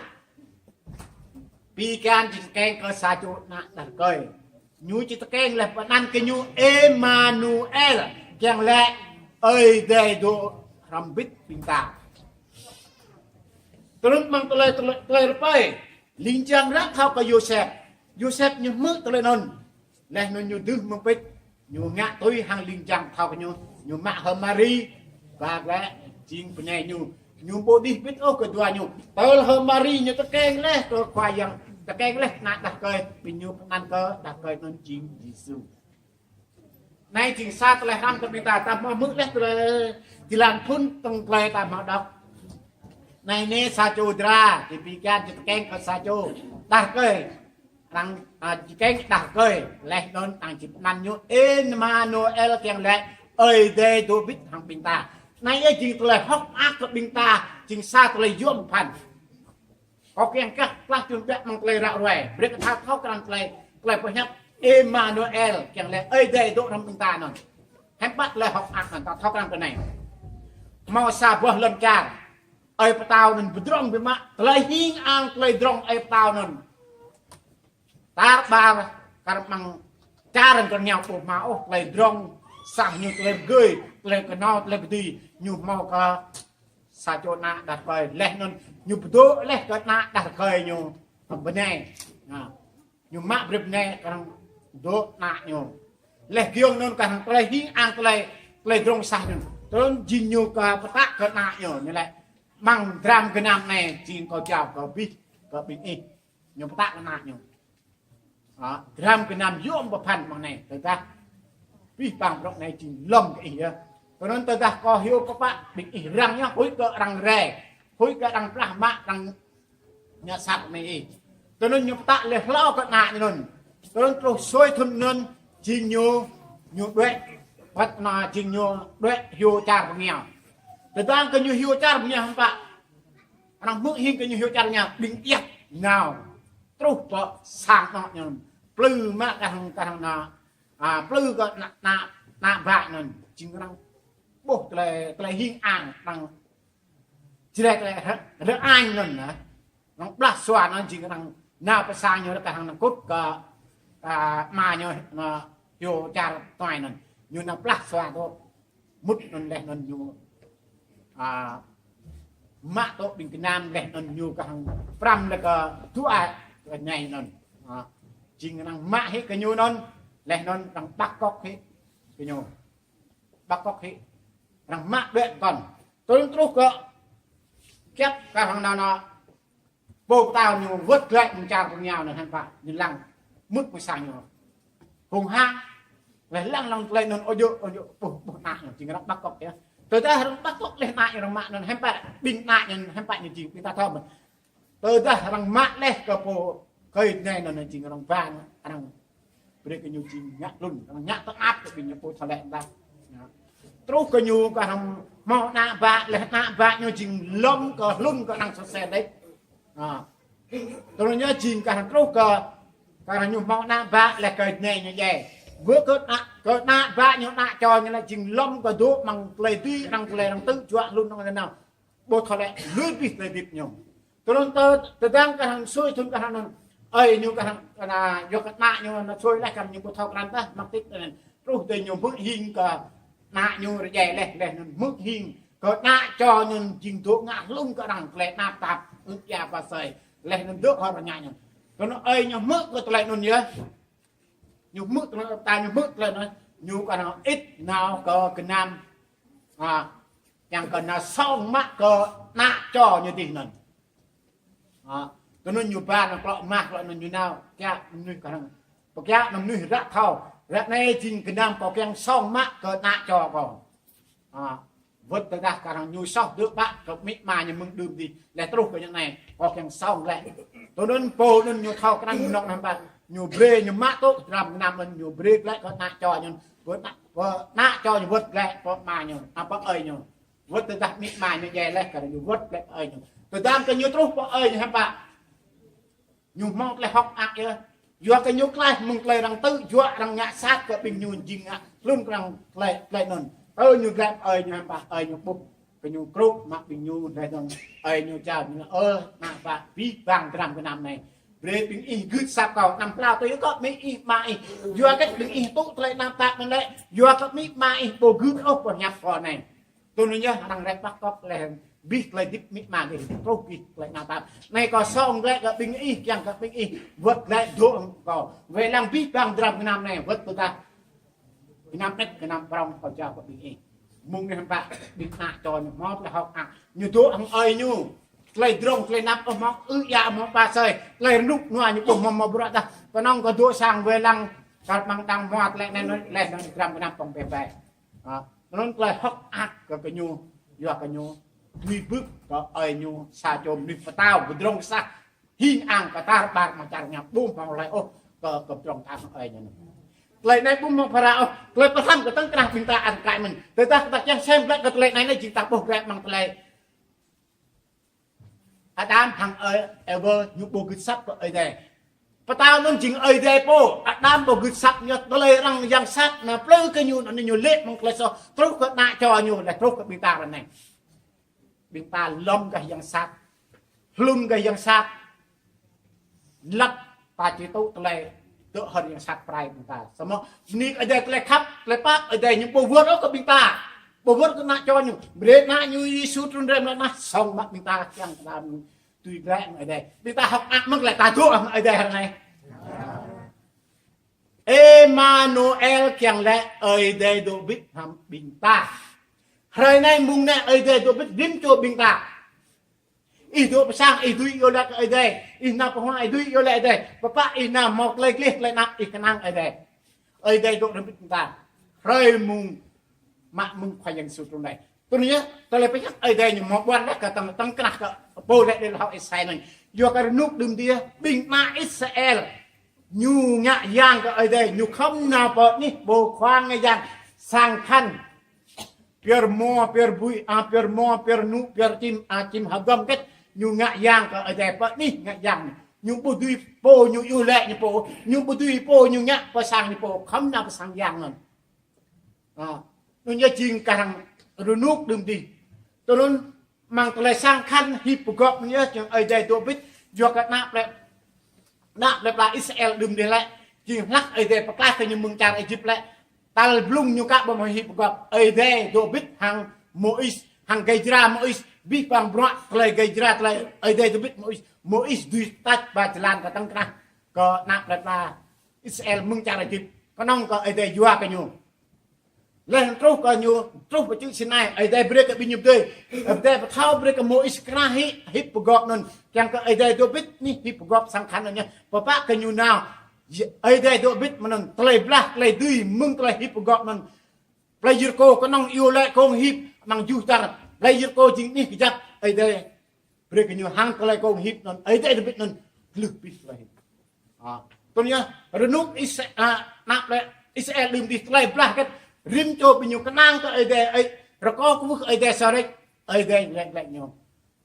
pi kian či tơkeng kơ sa čô ană đah rơkơi. Ñu či tơkeng leh pơanăn kơ ñu Êmanuel, kiăng laĭ Ơi Adai dŏ hrŏm bit ƀing ta. Tơnŭn mơ̆ng tơlơi, tơlơi, tơlơi rơpơi, ling jang ră thâo kơ Yôsep. Yôsep ñu hmư̆ tơlơi anŭn. Leh anŭn ñu dưh mơ̆ng pĭt, ñu ngă tui hăng ling jang thâo kơ ñu, ñu mă hơ Mari, ba glĕ jing bơnai ñu. Ñu ƀu đih bit ôh kơ dua ñu. Tơl hơ Mari ñu tơkeng leh kơ Khua Yang, tơkeng leh ană đah rơkơi, ƀing ñu pơanăn kơ đah rơkơi anŭn jing Yêsu. Anai jing sa tơlơi hrăm kơ ƀing ta, ta hmâo hmư̆ leh tơlơi jơlan phŭn tơ̆ng tơlơi ta hmâo đŏk. Anai nê sa čô dra, či pi kian či tơkeng kơ sa čô đah rơkơi. Arăng, a, či tơkeng đah rơkơi, leh anŭn arăng či pơanăn ñu Êmanuel kiăng laĭ Ơi Adai dŏ bit hăng ƀing ta. Anai yơh jing tơlơi hơ̆k mơak kơ ƀing ta, jing sa tơlơi yôm phăn. Kâo kiăng kah klah čun biă mơ̆ng tơlơi ră ruai. Brơi kơ ta thâo krăn tơlơi, tơlơi pơhiăp Êmanuel, kiăng laĭ Ơi Adai dŏ hrŏm ƀing ta anŭn. Hiư̆m pă tơlơi hơ̆k mơak anŭn ta thâo krăn kơ anai. Hmâo sa boh lŏn čar. Ơi pơtao anŭn pơdrŏng biă mă. Tơlơi hing ang tơlơi pơdrŏng ơi pơtao anŭn. Tar ƀar kar mơ̆ng čar anŭn kơ ñu ƀu hmâo ôh tơlơi pơdrŏng, sah ñu tơlơi pơgơi, tơlơi kơnâo, tơlơi pơdơi, ñu hmâo kơ sa čô ană đah rơkơi, leh anŭn ñu pơdŏ leh kơ ană đah rơkơi ñu bơnai. Ñu mă brơi bơnai kơ ană dŏ ană ñu. Leh giŏng anŭn kơ hăng tơlơi hing ang tơlơi, tơlơi pơdrŏng sah anŭn. Tơl jing ñu kơ pơtă kơ ană ñu, ñu laĭ: Mơ̆ng dram gơnam anai jing kâo jao kơ abih, kơ ƀing ih. Ñu pơtă kơ ană ñu. Dram gơnam yôm pơphan mơ̆ng anai, tơdah abih bang bruă anai jing lŏm kơ ih yơh. Tơnŭn tơdah kâo hyu pơpă ƀing ih răng yơh, huĭ kơ arăng rai, huĭ kơ arăng plah mă, arăng ngă sat mơ̆ng ih. Tơnŭn ñu pơtă leh hlâo kơ ană ñu anŭn. Tơnŭn truh sui thŭn anŭn, jing ñu, ñu đuaĭ, wơ̆t anŭn jing ñu đuaĭ hyu čar pơngiao. Tơdang kơ ñu hyu čar pơngiao hiư̆m pă. Arăng hmư̆ hing kơ ñu hyu čar pơngiao, ƀing iăt nao. Truh pơ sang anŏ ñu. Plư mă kah hăng, kah hăng anŭn. A, plư kơ ană, ană, ană bă anŭn. Jing arăng ƀuh tơlơi, tơlơi hing ang, arăng Jrai tơlơi rơ-, rơ-ang anŭn nă. Arăng blah sua anŭn jing arăng nao pơ sang ñu kah hăng anŭn kŭt kơ, a, ama ñu, anŭn hyu čar tuai anŭn. Ñu nao blah sua tŭ. Mŭt anŭn leh anŭn ñu, a, mă tŏ ƀing gơnam laih anŭn ñu kah hăng pơrăm laih kơ dua kơ ñai anŭn. Ha. Jing arăng mă hĭ kơ ñu anŭn, laih anŭn arăng ƀăk kŏk hĭ kơ ñu. Ƀăk kŏk hĭ. Arăng mă ƀĕ kŏn. Tơl truh kơ kiăp kah hăng nao nao. Pô pơtao ñu wơ̆t glaĭ mơ̆ng čar pơngiao anŭn hiư̆m pă, ñu lăng mŭt mơ̆ng sang ñu. Hông hăng, laih lăng lăng tơlơi anŭn ôh djơ̆, ôh djơ̆, ƀuh, ƀuh ană ñu, jing arăng ƀăk kŏk yơh. Tơdah arăng ƀăk kŏk laih ană ñu arăng mă anŭn hiư̆m pă, ƀing ană ñu hiư̆m pă ñu jing, ƀing ta thâo mơ̆n. Tơdah arăng mă laih kơ pô, kơi anai anŭn jing arăng ba, arăng brơi kơ ñu jing ngă hlŭn, arăng ngă tơnap kơ ƀing ñu pô thâo lĕ ta. Truh kơ ñu kah hăng hmâo ană bă, laih ană bă ñu jing lŏm kơ hlŭn kơ arăng sơsel đĕč. Ha. Tơl ñu jing kah hăng truh kơ, kah hăng ñu hmâo ană bă, laih kơ anai ñu djai. Wơ̆t kơ ană, kơ ană bă ñu, ană čô ñu lĕ jing lŏm kơ dŏ amăng tơlơi dưi, arăng tơlơi arăng tŭ, juă hlŭn arăng nao. Ƀu thâo lĕ lui bih tơlơi hơdip ñu. Tơl anŭn tơ, tơdang kah hăng sui thŭn kah hăng anŭn. Ơi ñu kah hăng, kah hăng, yua kơ ană ñu anŭn sui laih kah hăng ñu ƀu thâo krăn tah, mă tĭt anŭn. Truh tơ ñu hmư̆ hing kơ ană ñu rơdjai laih, laih anŭn hmư̆ hing kơ ană čô ñu jing dŏ ngă hlŭn kơ arăng tơlơi tơnap tap, ư̆ ia pơsơi. Laih anŭn dŏ hơr ngă ñu. Tơl anŭn ơi ñu hmư̆ kơ tơlơi anŭn yơh. Ñu hmư̆ tơlơi ta ñu hmư̆ tơlơi anŭn. Ñu kah hăng ĭt nao kơ gơnam. Ha. Kiăng kơ nao song mă kơ ană čô ñu dih anŭn. Ha. Tơl anŭn ñu ba nao klŏ mah klŏ anŭn ñu nao. Kiăo mơnuih kah hăng. Pơkiăo anŭn mơnuih ră thâo. Ră anai jing gơnam kâo kiăng song mă kơ ană čô kâo. Ha. Wơ̆t tơdah kah hăng ñu soh dơ̆ ƀă kơ amĭ ama ñu mơ̆ng đưm dih. Laih truh kơ ñu anai. Kâo kiăng song lĕ. Tơl anŭn pô anŭn ñu thâo krăn mơnŏ anŭn ƀă. Ñu brơi ñu mă tŏ dram gơnam anŭn ñu brơi glaĭ kơ ană čô ñu. Wơ̆t ană, wơ̆t ană čô ñu wơ̆t glaĭ pơ ama ñu. Apa ơi ñu. Wơ̆t tơdah amĭ ama ñu djai laih kah hăng ñu wơ̆t glaĭ pơ ơi ñu. Tơdang kơ ñu truh pơ ơi ñu hiư̆m pă. Ñu hmâo tơlơi hơ̆k mơak yơh. Yua kơ ñu klaih mơ̆ng tơlơi arăng tŭ, juă arăng ngă sat kơ ƀing ñu jing ngă hlŭn kơ arăng tơlơi, tơlơi anŭn. Tơ ñu glaĭ ơi ñu hiư̆m pă, ơi ñu ƀuh. Kơ ñu krŭ mă ƀing ñu laih dơ̆ng ơi ñu čao ñu ơ, ană bă abih bang dram gơnam anai. Brơi ƀing ih gưt asăp kâo, anăm plao tui kơ amĭ ih ama ih. Yua kơ ƀing ih tŭ tơlơi tơnap tap anŭn lĕ, yua kơ amĭ ama ih ƀu gưt ôh pơhiăp kâo anai. Tơl anŭn yơh arăng rai ƀăk kŏk laih bih tơlơi hơdip amĭ ama gih truh bih tơlơi tơnap tap. Anai kâo song glaĭ kơ ƀing ih, kiăng kơ ƀing ih wơ̆t glaĭ dŏ hăng kâo. Wai lăng abih bang dram gơnam anai wơ̆t tơdah gơnam anet gơnam prŏng kâo jao kơ ƀing ih. Mơ̆ng anai hiư̆m pă ƀing ană čô ñu hmâo tơlơi hơ̆k mơak. Ñu dŏ hăng ơi ñu. Tơlơi drŏng, tơlơi tơnap ôh hmâo, ư̆ ia hmâo pơsơi. Tơlơi rơnŭk rơnua ñu ƀu hmâo, hmâo bruă tah. Kơnơ̆ng kơ dŏ sang wai lăng kar măng đang hmua tơlơi anai anŭn, laih anŭn dram gơnam pơ̆ng bĕ bĕ. Ha, anŭn tơlơi hơ̆k mơak kơ, kơ ñu, yua kơ ñu dưi bưp kơ ơi ñu sa čô mơnuih pơtao pơdrŏng sah, hing ang kơ tar ƀar mơ̆ng čar ñu ƀu hmâo hlơi ôh kơ, kơ pơdrŏng tar ơi ñu. Tơlơi anai ƀu hmâo phara ôh, tơlơi pơhrăm kơ tơ̆ng krah ƀing ta ăn klă mơ̆n. Tơdah ta kiăng sem glaĭ kơ tơlơi anai anai jing ta ƀuh glaĭ mơ̆ng tơlơi Adam hăng Ê-, Êwa ñu ƀu gưt asăp kơ Ơi Adai. Pơtao anŭn jing Ơi Adai pô, Adam ƀu gưt asăp ñu, tơlơi arăng yang sat, nao plư kơ ñu, anŭn ñu lĕ mơ̆ng tơlơi soh, truh kơ ană čô ñu, laih truh kơ ƀing ta ră anai. Ƀing ta lŏm gah yang sat, hlŭn gah yang sat, lăp ta či tŭ tơlơi dŏ hơr yang sat pơrai ƀing ta. Samơ̆ bơni kơ Ơi Adai tơlơi khăp, tơlơi pap, Ơi Adai ñu ƀu wơ̆t ôh kơ ƀing ta. Ƀu wơ̆t kơ ană čô ñu. Brơi ană ñu Yêsu trŭn rai mơ̆ng anăp, song mă ƀing ta kiăng kơ ta tui glaĭ hăng Ơi Adai. Ƀing ta hơ̆k mơak mơ̆ng tơlơi ta dŏ hăng Ơi Adai hrơi anai. Êmanuel kiăng laĭ Ơi Adai dŏ bĭt hăng ƀing ta. Hrơi anai mơ̆ng anai Ơi Adai dŏ bĭt rĭm čô ƀing ta. Ih dŏ pơ sang, ih dưi iâu laĭ kơ Ơi Adai. Ih nao pơ hua, ih dưi iâu laĭ Ơi Adai. Pơpă ih nao hmâo tơlơi gleh, tơlơi tơnap, ih kơnang Ơi Adai. Ơi Adai dŏ hrŏm hơbĭt ƀing ta. Hrơi mơ̆ng, mă mơ̆ng Khua Yang Yêsu trŭn rai. Tui anŭn yơh, tơlơi pơhiăp Ơi Adai ñu hmâo ƀuăn laih kơ tơ̆ng, tơ̆ng krah kơ pô laĭ lĕ hơ̆k Êsai anŭn. Yua kơ rơnŭk đưm dih, ƀing ană Israel. Ñu ngă yang kơ Ơi Adai, ñu khŏm nao pơ anih ƀơi khua ngă yang sang khăn. Pioh rơmô, pioh rơbui, a, pioh rơmô, pioh rơnŭk, pioh rơčim, a, čim hơgŏm kĕt, ñu ngă yang kơ Ơi Adai pơ anih ngă yang. Ñu ƀu dưi pô ñu iâu laĭ ñu pô, ñu ƀu dưi pô ñu ngă pơ sang ñu pô, khŏm nao pơ sang yang anŭn. A, anŭn yơh jing kah rơnŭk đưm dih. Tui anŭn mơ̆ng tơlơi sang khăn hip pơgop anŭn yơh jing Ơi Adai dŏ bĭt, yua kơ ană plei, ană plei pla Israel đưm dih lĕ, jing hlăk Ơi Adai pơklaih kơ ñu mơ̆ng čar Êjip lĕ, tal blung ñu ka ƀu hmâo hip pơgop, Ơi Adai dŏ bĭt hăng Môis, hăng gai jra Môis, Abih bang bruă tơlơi gơyut, tơlơi Ơi Adai dŏ bĭt Môis, Môis dưi tăč ba jơlan kơtang krah kơ ană plei pla Israel mơ̆ng čar Êjip. Kơnơ̆ng kơ Ơi Adai yua kơ ñu. Laih truh kơ ñu, truh pơ čư̆ Sinai, Ơi Adai brơi kơ ƀing ñu pơdơi. Ơi Adai pơthâo brơi kơ Môis krah hĭ, hip pơgop anŭn. Kiăng kơ Ơi Adai dŏ bĭt anih hip pơgop sang khăn anŭn yơh. Pơpă kơ ñu nao. Ơi Adai dŏ bĭt mơ̆n anŭn, tơlơi blah, tơlơi dưi, mơ̆ng tơlơi hip pơgop anŭn. Plei Yêrikô kơnơ̆ng iâu laĭ kông hip amăng juh čar. Plei Yêrikô jing anih kơjăp, Ơi Adai brơi kơ ñu hăng tơlơi kông hip anŭn, Ơi Adai dŏ bĭt anŭn, glưh abih tơlơi hip. A, tui anŭn yơh, rơnŭk Is-, a, ană plei Israel đưm dih tơlơi blah kĕt, rĭm čô ƀing ñu kơnang kơ Ơi Adai, ơi, rơkâo kwưh Ơi Adai sơrĕč, Ơi Adai laĭ, laĭ ñu.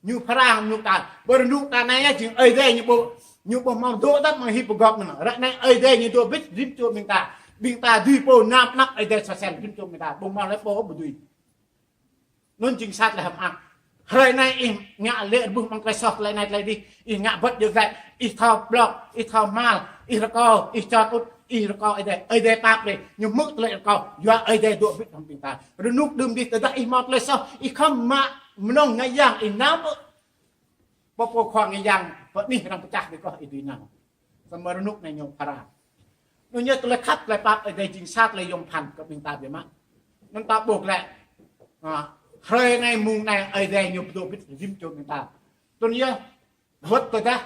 Ñu phara rơnŭk ta, ƀơi rơnŭk ta anai yơh jing Ơi Adai ñu ƀu, ñu ƀu hmâo dŏ tăp amăng hip pơgop anŭn. Ră anai Ơi Adai ñu dŏ bĭt rĭm čô ƀing ta. Ƀing ta dưi pô nao pơ anăp Ơi Adai sa sel rĭm čô ƀing ta. Ƀu hmâo lĕ pô ƀu dưi. Anŭn jing sa tơlơi hơ̆k mơak. Hrơi anai ih ngă lĕ rơbuh amăng tơlơi soh tơlơi anai tơlơi adih. Ih ngă bơ̆t djơ̆ glaĭ. Ih thâo blŏk, ih thâo hmal, ih rơkâo, ih čot ŭt, ih rơkâo Ơi Adai. Ơi Adai pap brơi. Ñu hmư̆ tơlơi rơkâo. Yua Ơi Adai dŏ bĭt hăng ƀing ta. Rơnŭk đưm dih tơdah ih hmâo tơlơi soh, ih khŏm mă mơnơ̆ng ngă yang ih nao pơ pô, pô khua ngă yang, pơ anih arăng pơčah ƀing koh ih dưi nao. Samơ̆ rơnŭk anai ñu phara. Anŭn yơh tơlơi khăp, tơlơi pap Ơi Adai jing sa tơlơi yôm phăn kơ ƀing ta biă mă. Anŭn ta ƀuh lĕ. A, hrơi anai mông anai Ơi Adai ñu pơdŏ bĭt rĭm čô ƀing ta. Tui anŭn yơh, wơ̆t tơdah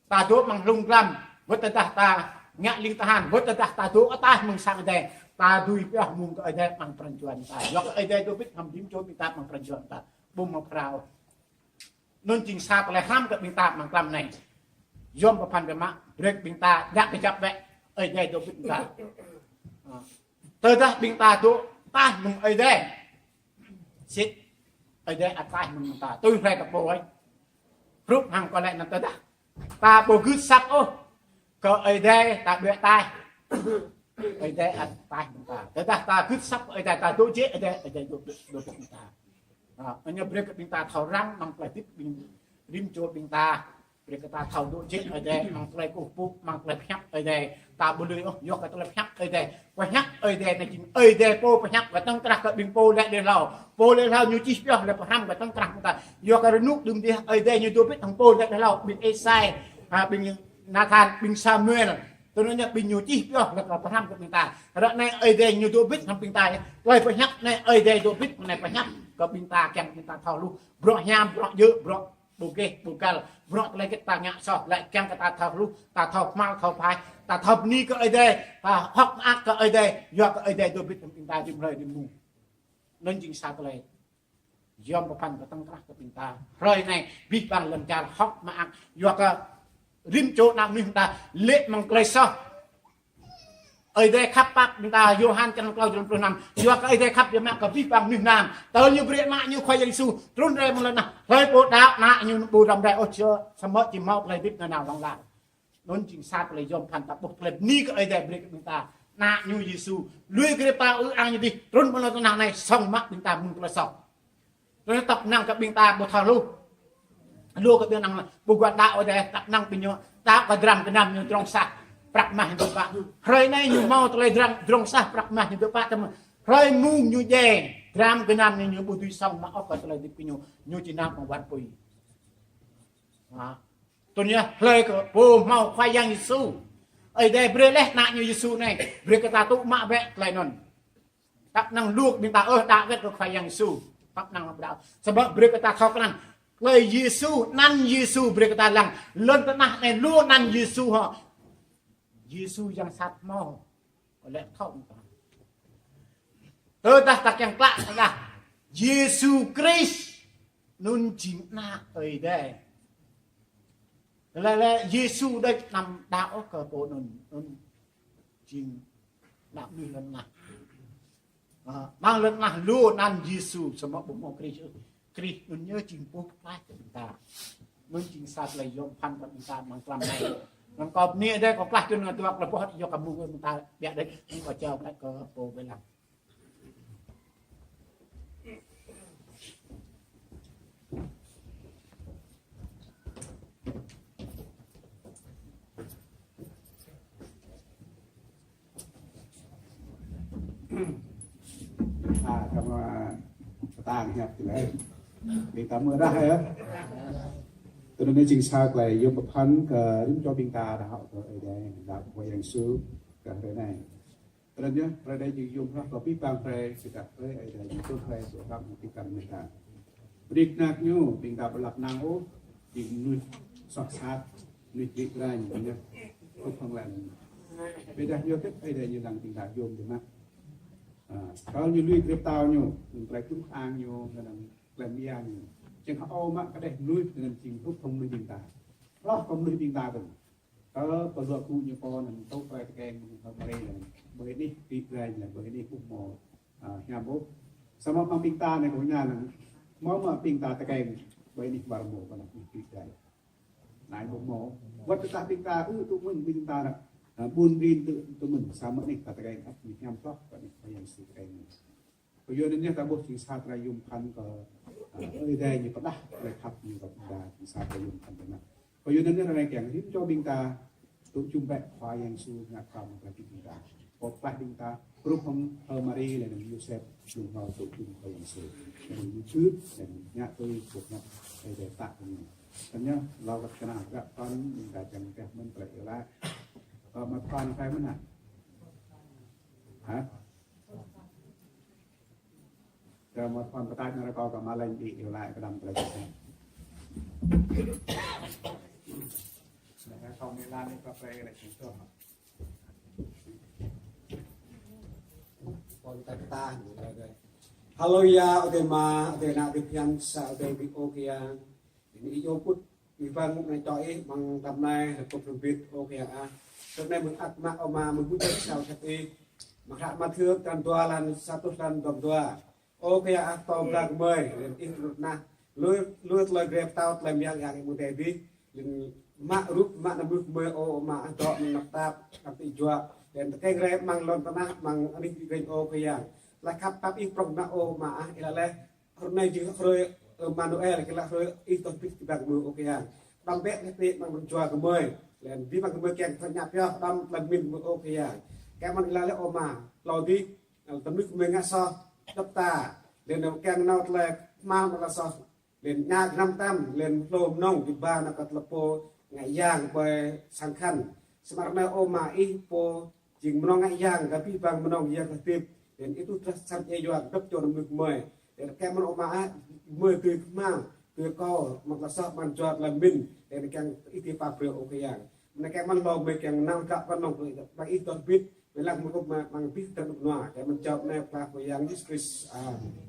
ta dŏ amăng hlung glăm, wơ̆t tơdah ta ngă ling tơhan, wơ̆t tơdah ta dŏ ataih mơ̆ng sang Ơi Adai, ta dưi pioh mông kơ Ơi Adai amăng pran jua ta. Yua kơ Ơi Adai dŏ bĭt hăng rĭm čô ƀing ta amăng pran jua ta. Ƀu hmâo phara ôh. Anŭn jing sa tơlơi hrăm kơ ƀing ta amăng glăm anai. Yôm pơphan biă mă, brơi ƀing ta djă kơjăp bĕ, Ơi Adai dŏ bĭt ƀing ta. A, tơdah ƀing ta dŏ ataih mơ̆ng Ơi Adai, sĭt Ơi Adai ăt ataih mơ̆ng ta. Tui hrơi kơ pô ơi. Hrup hăng kâo laĭ anŭn tơdah ta ƀu gưt asăp ôh kơ Ơi Adai, ta đuaĭ ataih. Ơi Adai ăt ataih mơ̆ng ta. Tơdah ta gưt asăp Ơi Adai, ta dŏ jĕ Ơi Adai, Ơi Adai dŏ, dŏ, dŏ mơ̆ng ta. A, anŭn yơh brơi kơ ƀing ta thâo răng amăng tơlơi hơdip ƀing rĭm čô ƀing ta. Brơi kơ ta thâo dŏ jĕ Ơi Adai amăng tơlơi kơkuh pơpŭ, amăng tơlơi pơhiăp Ơi Adai. Ta ƀu lui ôh, yua kơ tơlơi pơhiăp Ơi Adai. Pơhiăp Ơi Adai anai jing Ơi Adai pô pơhiăp kơtang krah kơ ƀing pô laĭ đơi hlâo. Pô laĭ đơi hlâo ñu čih pioh lĕ pơhrăm kơtang krah ƀing ta. Yua kơ rơnŭk đưm dih Ơi Adai ñu dŏ bĭt hăng pô laĭ đơi hlâo, ƀing Êsai, a, ƀing Nathan, ƀing Samuel. Tui anŭn yơh ƀing ñu čih pioh lĕ kơ pơhrăm kơ ƀing ta. Ră anai Ơi Adai ñu dŏ bĭt hăng ƀing ta yơh. Tơlơi pơhiăp anai Ơi Adai dŏ bĭt, anai pơhiăp kơ ƀing ta kiăng ƀing ta thâo hluh. Bruă hiam, bruă djơ̆, bruă ƀu gêh, ƀu găl. Bruă tơlơi hơget ta ngă soh, laĭ kiăng kơ ta thâo hluh, ta thâo kơhma̱l, thâo phai, ta thâo bơni kơ Ơi Adai, ta hơ̆k mơak kơ Ơi Adai, yua kơ Ơi Adai dŏ bĭt hăng ƀing ta rĭm hrơi rĭm mông. Anŭn jing sa tơlơi yôm pơphan kơtang krah kơ ƀing ta. Hrơi anai, abih bang lŏn čar hơ̆k mơak, yua kơ rĭm čô ană mơnuih ta lê̆ amăng tơlơi soh. Ơi Adai khăp pap ƀing ta, Yôhan črăn klâo jơlan pluh năm. Yua kơ Ơi Adai khăp biă mă kơ abih bang mơnuih mơnam. Tơl ñu brơi Ană ñu Khua Yang Yêsu trŭn rai amăng lŏn tơnah. Hlơi pô đaŏ Ană ñu ƀu răm rai ôh, samơ̆ či hmâo tơlơi hơdip nanao hlŏng lar. Anŭn jing sa tơlơi yôm pơphan ta ƀuh tơlơi bơni kơ Ơi Adai brơi kơ ƀing ta. Ană ñu Yêsu lui grê pă ư ang ñu dih trŭn amăng lŏn tơnah anai sŏng mă ƀing ta mơ̆ng tơlơi soh. Tui anŭn tăp năng kơ ƀing ta ƀu thâo hluh. Lu kơ ƀing năng ƀu gua đaŏ Ơi Adai, tăp năng ƀing ñu đaŏ kơ dram gơnam ñu drŏng sah prăk mah ñu dŏ pă. Hrơi anai ñu hmâo tơlơi dram drŏng sah prăk mah ñu dŏ pă, tơma hrơi mông ñu djai, dram gơnam ñu, ñu ƀu dưi sŏng mă ôh kơ tơlơi hơdip kơ ñu, ñu či nao amăng war apui. Ha. Tui anŭn yơh, hlơi kơ pô hmâo Khua Yang Yêsu. Ơi Adai brơi laih Ană ñu Yêsu anai, brơi kơ ta tŭ mă bĕ tơlơi anŭn. Tăp năng lu ƀing ta ôh đaŏ wơ̆t kơ Khua Yang Yêsu. Tăp năng ƀu đaŏ. Samơ̆ brơi kơ ta thâo krăn. Tơlơi Yêsu, anăn Yêsu brơi kơ ta lăng. Lŏn tơnah anai lu anăn Yêsu hŏ. Yêsu yang sat hmâo. Kơ lĕ thâo ƀing ta. Tơdah ta kiăng klă tơdah Yêsu Krist anŭn jing Ană Ơi Adai. Lĕ, lĕ Yêsu đôč anăm đaŏ ôh kơ pô anŭn, anŭn jing đaŏ mơnuih lŏn tơnah. A, amăng lŏn tơnah lu anăn Yêsu samơ̆ ƀu hmâo Krist. Krist anŭn ñu jing pô pơklaih kơ ƀing ta. Anŭn jing sa tơlơi yôm pơphan kơ ƀing ta amăng tlam anai. Anŭn kâo bơni Ơi Adai kâo klah čun ngă dua kơ lơboh yua kơ mông ƀing ta biă đôč, anŭn kâo jao glaĭ kơ pô ƀơi lăng. A, kăm, a, pơtang hiăp tơlơi. Ƀing ta mơ̆ rah yơh. Tui anŭn jing sa tơlơi yôm pơphan kơ rĭm čô ƀing ta đaŏ kơ Ơi Adai, đaŏ kơ Khua Yang Yêsu kơ hrơi anai. Tui anŭn yơh, hrơi anai jing yôm hrŏh kơ abih bang hrơi, kơ hrơi Ơi Adai jing tơlơi hrơi dŏ hrŏm kơ abih bang ƀing ta. Ƀơi anăp ñu, ƀing ta ƀu lăp năng ôh, jing mơnuih soh sat, mơnuih rĭ grañ, ñu hrup hăng lĕ. Ƀiădah ñu hơget Ơi Adai ñu lăng ƀing ta yôm tui anŭn. Ơ, kơ ñu lui grep pơtao ñu, ñu tơlơi tŭ ang ñu, ñu lăng klem ia ñu. Čang hơô mă kơđeh mơnuih, ñu lăng jing hrup hăng mơnuih ƀing ta. Hloh kơ mơnuih ƀing ta tơ̆ng. Kơ pơluă gŭ ñu pô anŭn tŭ tơlơi tơkeng mơ̆ng H'Mari anŭn. Ƀơi anih rĭ grañ anŭn, ƀơi anih ƀu hmâo, ơ, hiam ôh. Samơ̆ amăng ƀing ta anai kơ ñu anŭn, hmâo mơ̆ ƀing ta tơkeng ƀơi anih war hmâo, ƀơi anih rĭ grañ. Anai ƀu hmâo. Wơ̆t tơdah ƀing ta ư tŭ mơ̆n ƀing ta anŭn, ơ, ƀun rin tŭ, tŭ mơ̆n, samơ̆ anih ta tơkeng ăt ñu hiam hloh kơ anih Khua Yang Yêsu tơkeng anŭn. Kơ yua anŭn yơh ta ƀuh jing sa tơlơi yôm pơphan kơ, ơ, Ơi Adai ñu pơdah tơlơi khăp ñu kơ ƀing ta, jing sa tơlơi yôm pơphan tui anŭn. Kơ yua anŭn yơh ră anai kiăng rĭm čô ƀing ta tŭ jum bĕ Khua Yang Yêsu ngă pơkŏn kơ ƀing ta. Pô pơklaih ƀing ta, hrup hăng H'Mari lĕ anŭn Yôsep, ñu hmâo tŭ jum Khua Yang Yêsu. Lĕ anŭn ñu gưt, lĕ anŭn ngă tui boh hiăp Ơi Adai pơtă kơ ñu. Tui anŭn yơh, hlâo kơ tơnah gak pơphan, ƀing ta čang pioh mơ̆n tơlơi iâu laĭ. Ơ, mă pơphan pioh mơ̆n hă? Hă? Kơ mă pơphan pơtă ñu rơkâo kơ mă lĕ đi iâu laĭ kơ đăm tơlơi čang. Nă, kâo mĭ lan ni kơ pre lĕ čang tơ̆. Pơphan pơtă ñu rơkâo. Haleluya, Ơi Adai Ama, Ơi Adai Ană, Ơi Adai Pơhiăp Sat, Ơi Adai Ƀing Ơi Khua Yang. Anai ih yơh put, ih bang anai čô ih, amăng tơlơi anai, rơkâo pơruh bit, Ơi Khua Yang ah. Tơlơi anai mơ̆ng ăt mă Ơ Ama, mơ̆ng ƀuh čang sat ih. Amăng hră Mathiơ, črăn dua, lan sa rơtuh, lan dua pluh dua. Ơ Khua Yang ah, pơtô pơblang gơmơi, lĕ ih tơlŭt nah. Lui, lui tơlơi grep pơtao, tơlơi mơyang yang ih mơ̆ng adai adih. Lĕ mă rup, mă anăm mơnuih gơmơi, Ơ Ama ah, dŏ amăng anăp tap, anăp tơjuă. Lĕ tơkeng rai amăng lŏn tơnah, amăng anih rĭ grañ Ơ Khua Yang. Tơlơi khăp pap ih prŏng mơ̆n Ơ Ama ah, ih laĭ laih. Hrơi anai jing hrơi Emanuel, kơ laĭ hrơi ih tŏ bit kơ ƀing gơmơi Ơ Khua Yang. Đăm bĕ hlĕ tơlơi amăng lŏn jua gơmơi. Lĕ abih bang gơmơi kiăng thâo ngă pioh, đăm tơlơi pơmĭn gơmơi Ơ Khua Yang. Kiăng mơ̆n ih laĭ laih Ơ Ama, hlâo adih, tơlơi mơnuih gơmơi ngă soh, djŏp mơta. Lĕ anŭn kiăng nao tơlơi kơhma̱l mơta soh. Lĕ ngă gơnam tam, lĕ hlô mơnơ̆ng, ƀing ba nao kơ tơlơi pô ngă yang ƀơi sang khăn. Samơ̆ ră anai Ơ Ama ih pô jing mơnơ̆ng ngă yang, kơ abih bang mơnơ̆ng yang kơ hơdip. Lĕ ih tŭ drah sat ia yua kơ djŏp čô ană mơnuih gơmơi. Lĕ kiăng mơ̆n Ơ Ama ah, gơmơi dưi kơhma̱l, dưi kâo, amăng tơlơi soh, amăng jua tơlơi pơmĭn. Lĕ kiăng ih tui pap brơi Ơ Khua Yang. Mơ̆n kiăng mơ̆n hlâo gơmơi kiăng nao kơ pơnong kơ ih, ƀing ih tŏ bit, ƀing lăng mơ̆ng kơ mă, amăng abih tơlơi rơnŭk rơnua. Kiăng mơ̆n jao anai pơklaih Khua Yang Yêsu Krist. Amen.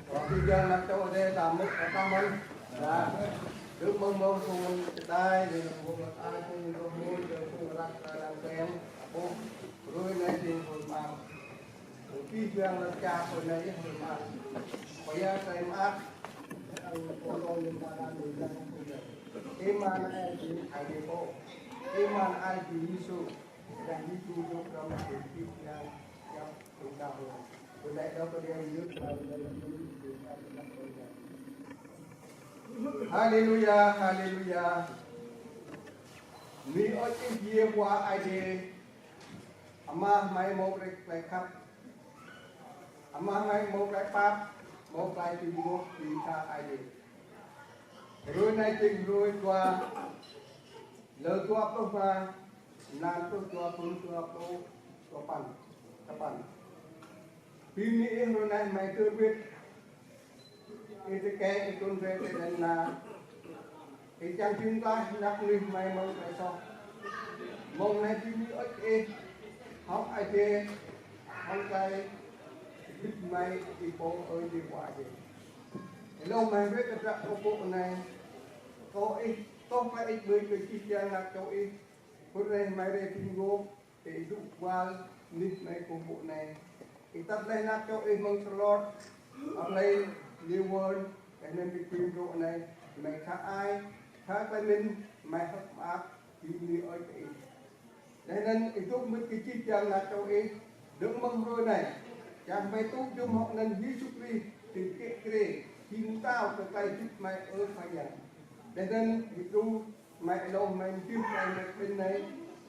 Kâo kiăng mă tơlơi đaŏ mơ̆ng ta mơ̆n. Đaŏ. Đưm mơ̆ng mơ̆ng phung čơđai, đưm mơ̆ng phung ai, phung dŏ mơ̆n, đưm phung răk ta đang keng, apôh, hrơi anai jing hrơi mơak. Kâo kiăng lăp čar hrơi anai jing hrơi mơak. Pơyơr tơlơi mơak, ang pơlong lŏm ta đang đuaĭ đang phung đaŏ. Emanuel jing Ơi Adai pô. Emanuel jing Yêsu. Dah Yêsu dŏ hrŏm hăng kita. Haleluya, haleluya. Mơnuih ơi, ih Yêhôwa Adai. Ama hmâo mơ̆ng tơlơi khăp. Ama hmâo mơ̆ng tơlơi pap, mơ̆ng tơlơi tui hluh, tui sa Adai. Hrơi anai jing hrơi dua, lơ dua pluh rơma, năm pluh dua, thun dua pluh dua păn, dua păn. Bơni ih hrơi anai hmâo tơlơi wĭt. Ih tơkeng ih trŭn rai tơlơi anai. Ih čang jing tơlơi anak mơnuih hmâo mơ̆ng tơlơi soh. Mơ̆ng anai bơni ih, hăng Adai, hăng tơlơi wĭt hmâo ih pô ơi Yêhôwa Adai. Mơi rơi kơ tơlơi kơkuh pơpŭ anai. Kâo ih, tŏh kơ ih ƀơi kơ čih čang ană čô ih. Hrơi anai mơi rơi phim gôp, tơ ih dŏ wơl anih mơi kơkuh pơpŭ anai. Ih tăt laih ană čô ih mơ̆ng Charlotte, a plei New World, tơ anŭn ƀing phim rŏ anai, mơi khă ai, khă klei mĭn, mơi hơ̆k mơak, ƀing ñu ơi kơ ih. Laih anŭn ih dŏ mŭt kơ čih čang ană čô ih, dơ̆ng mơ̆ng hrơi anai. Čang mơi tŭ jum hŏk anăn Yêsu Krist, tơ kĕ krê, jing mtao kơ klei hơdip mơi ơ Khua Yang. Laih anŭn ih dŏ mơi alŏng mơi mơjưh klei mơi ƀing anai,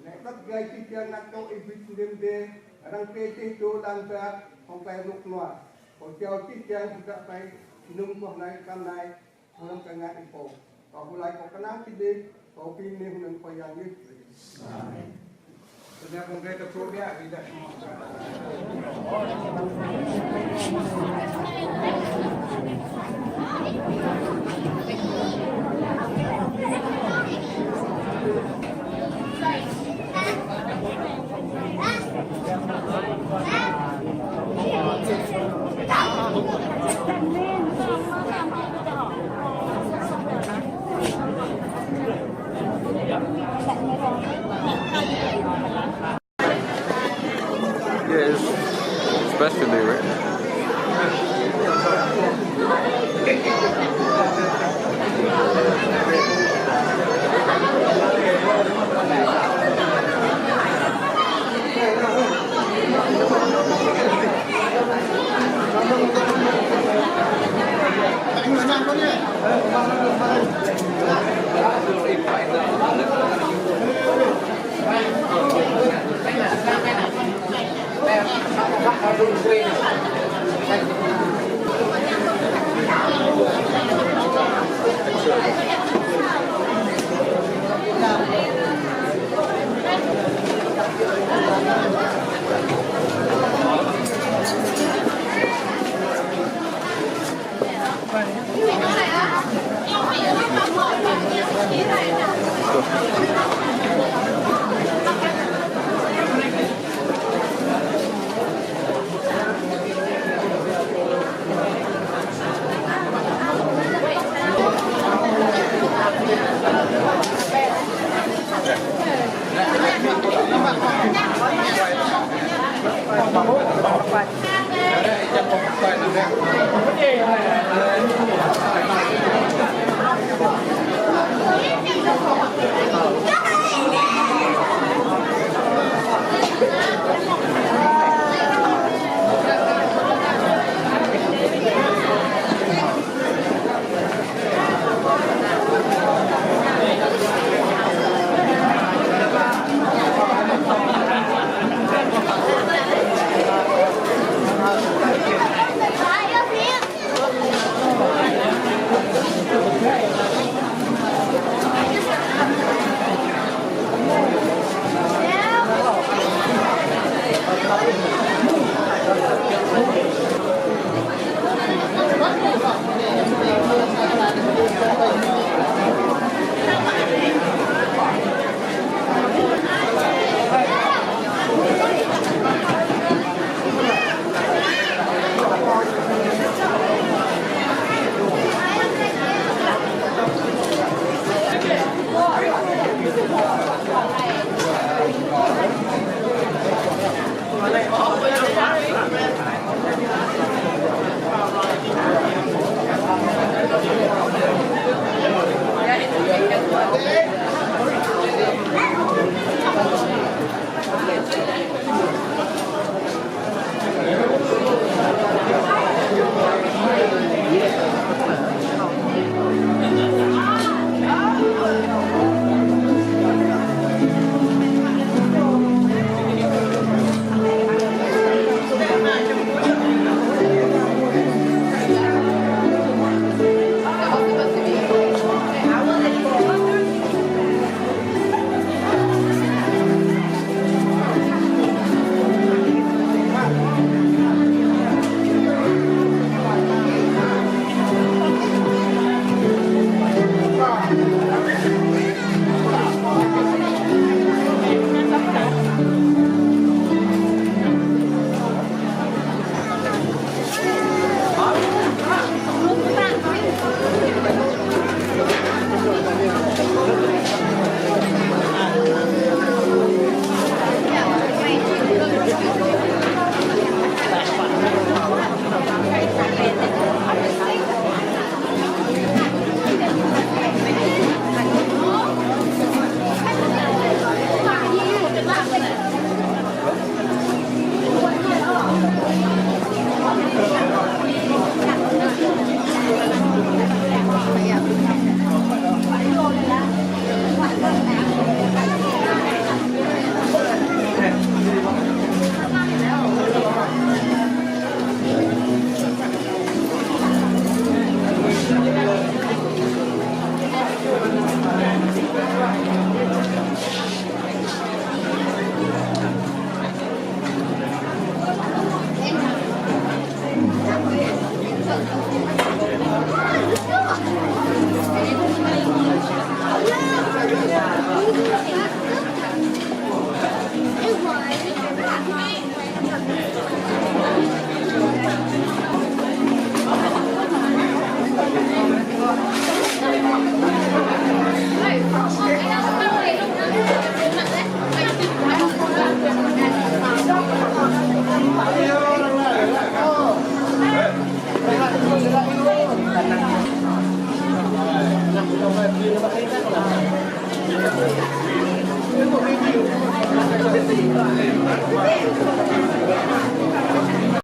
laih tăt gai čih čang ană čô ih ƀing đêm đêm, arăng kơ čih čô lăng dak, hŏng klei rơnŭk rơnua. Kâo jao čih čang ih dak mơi, nŭng kơ anai, kăn anai, Hơnŭn kơ ngă ih pô. Kâo ƀu laĭ kâo kơnang kơ ih, kâo pơmĭn hơnŭn Khua Yang Yêsu Krist. Amen. Yeah, it's, it's best today, right?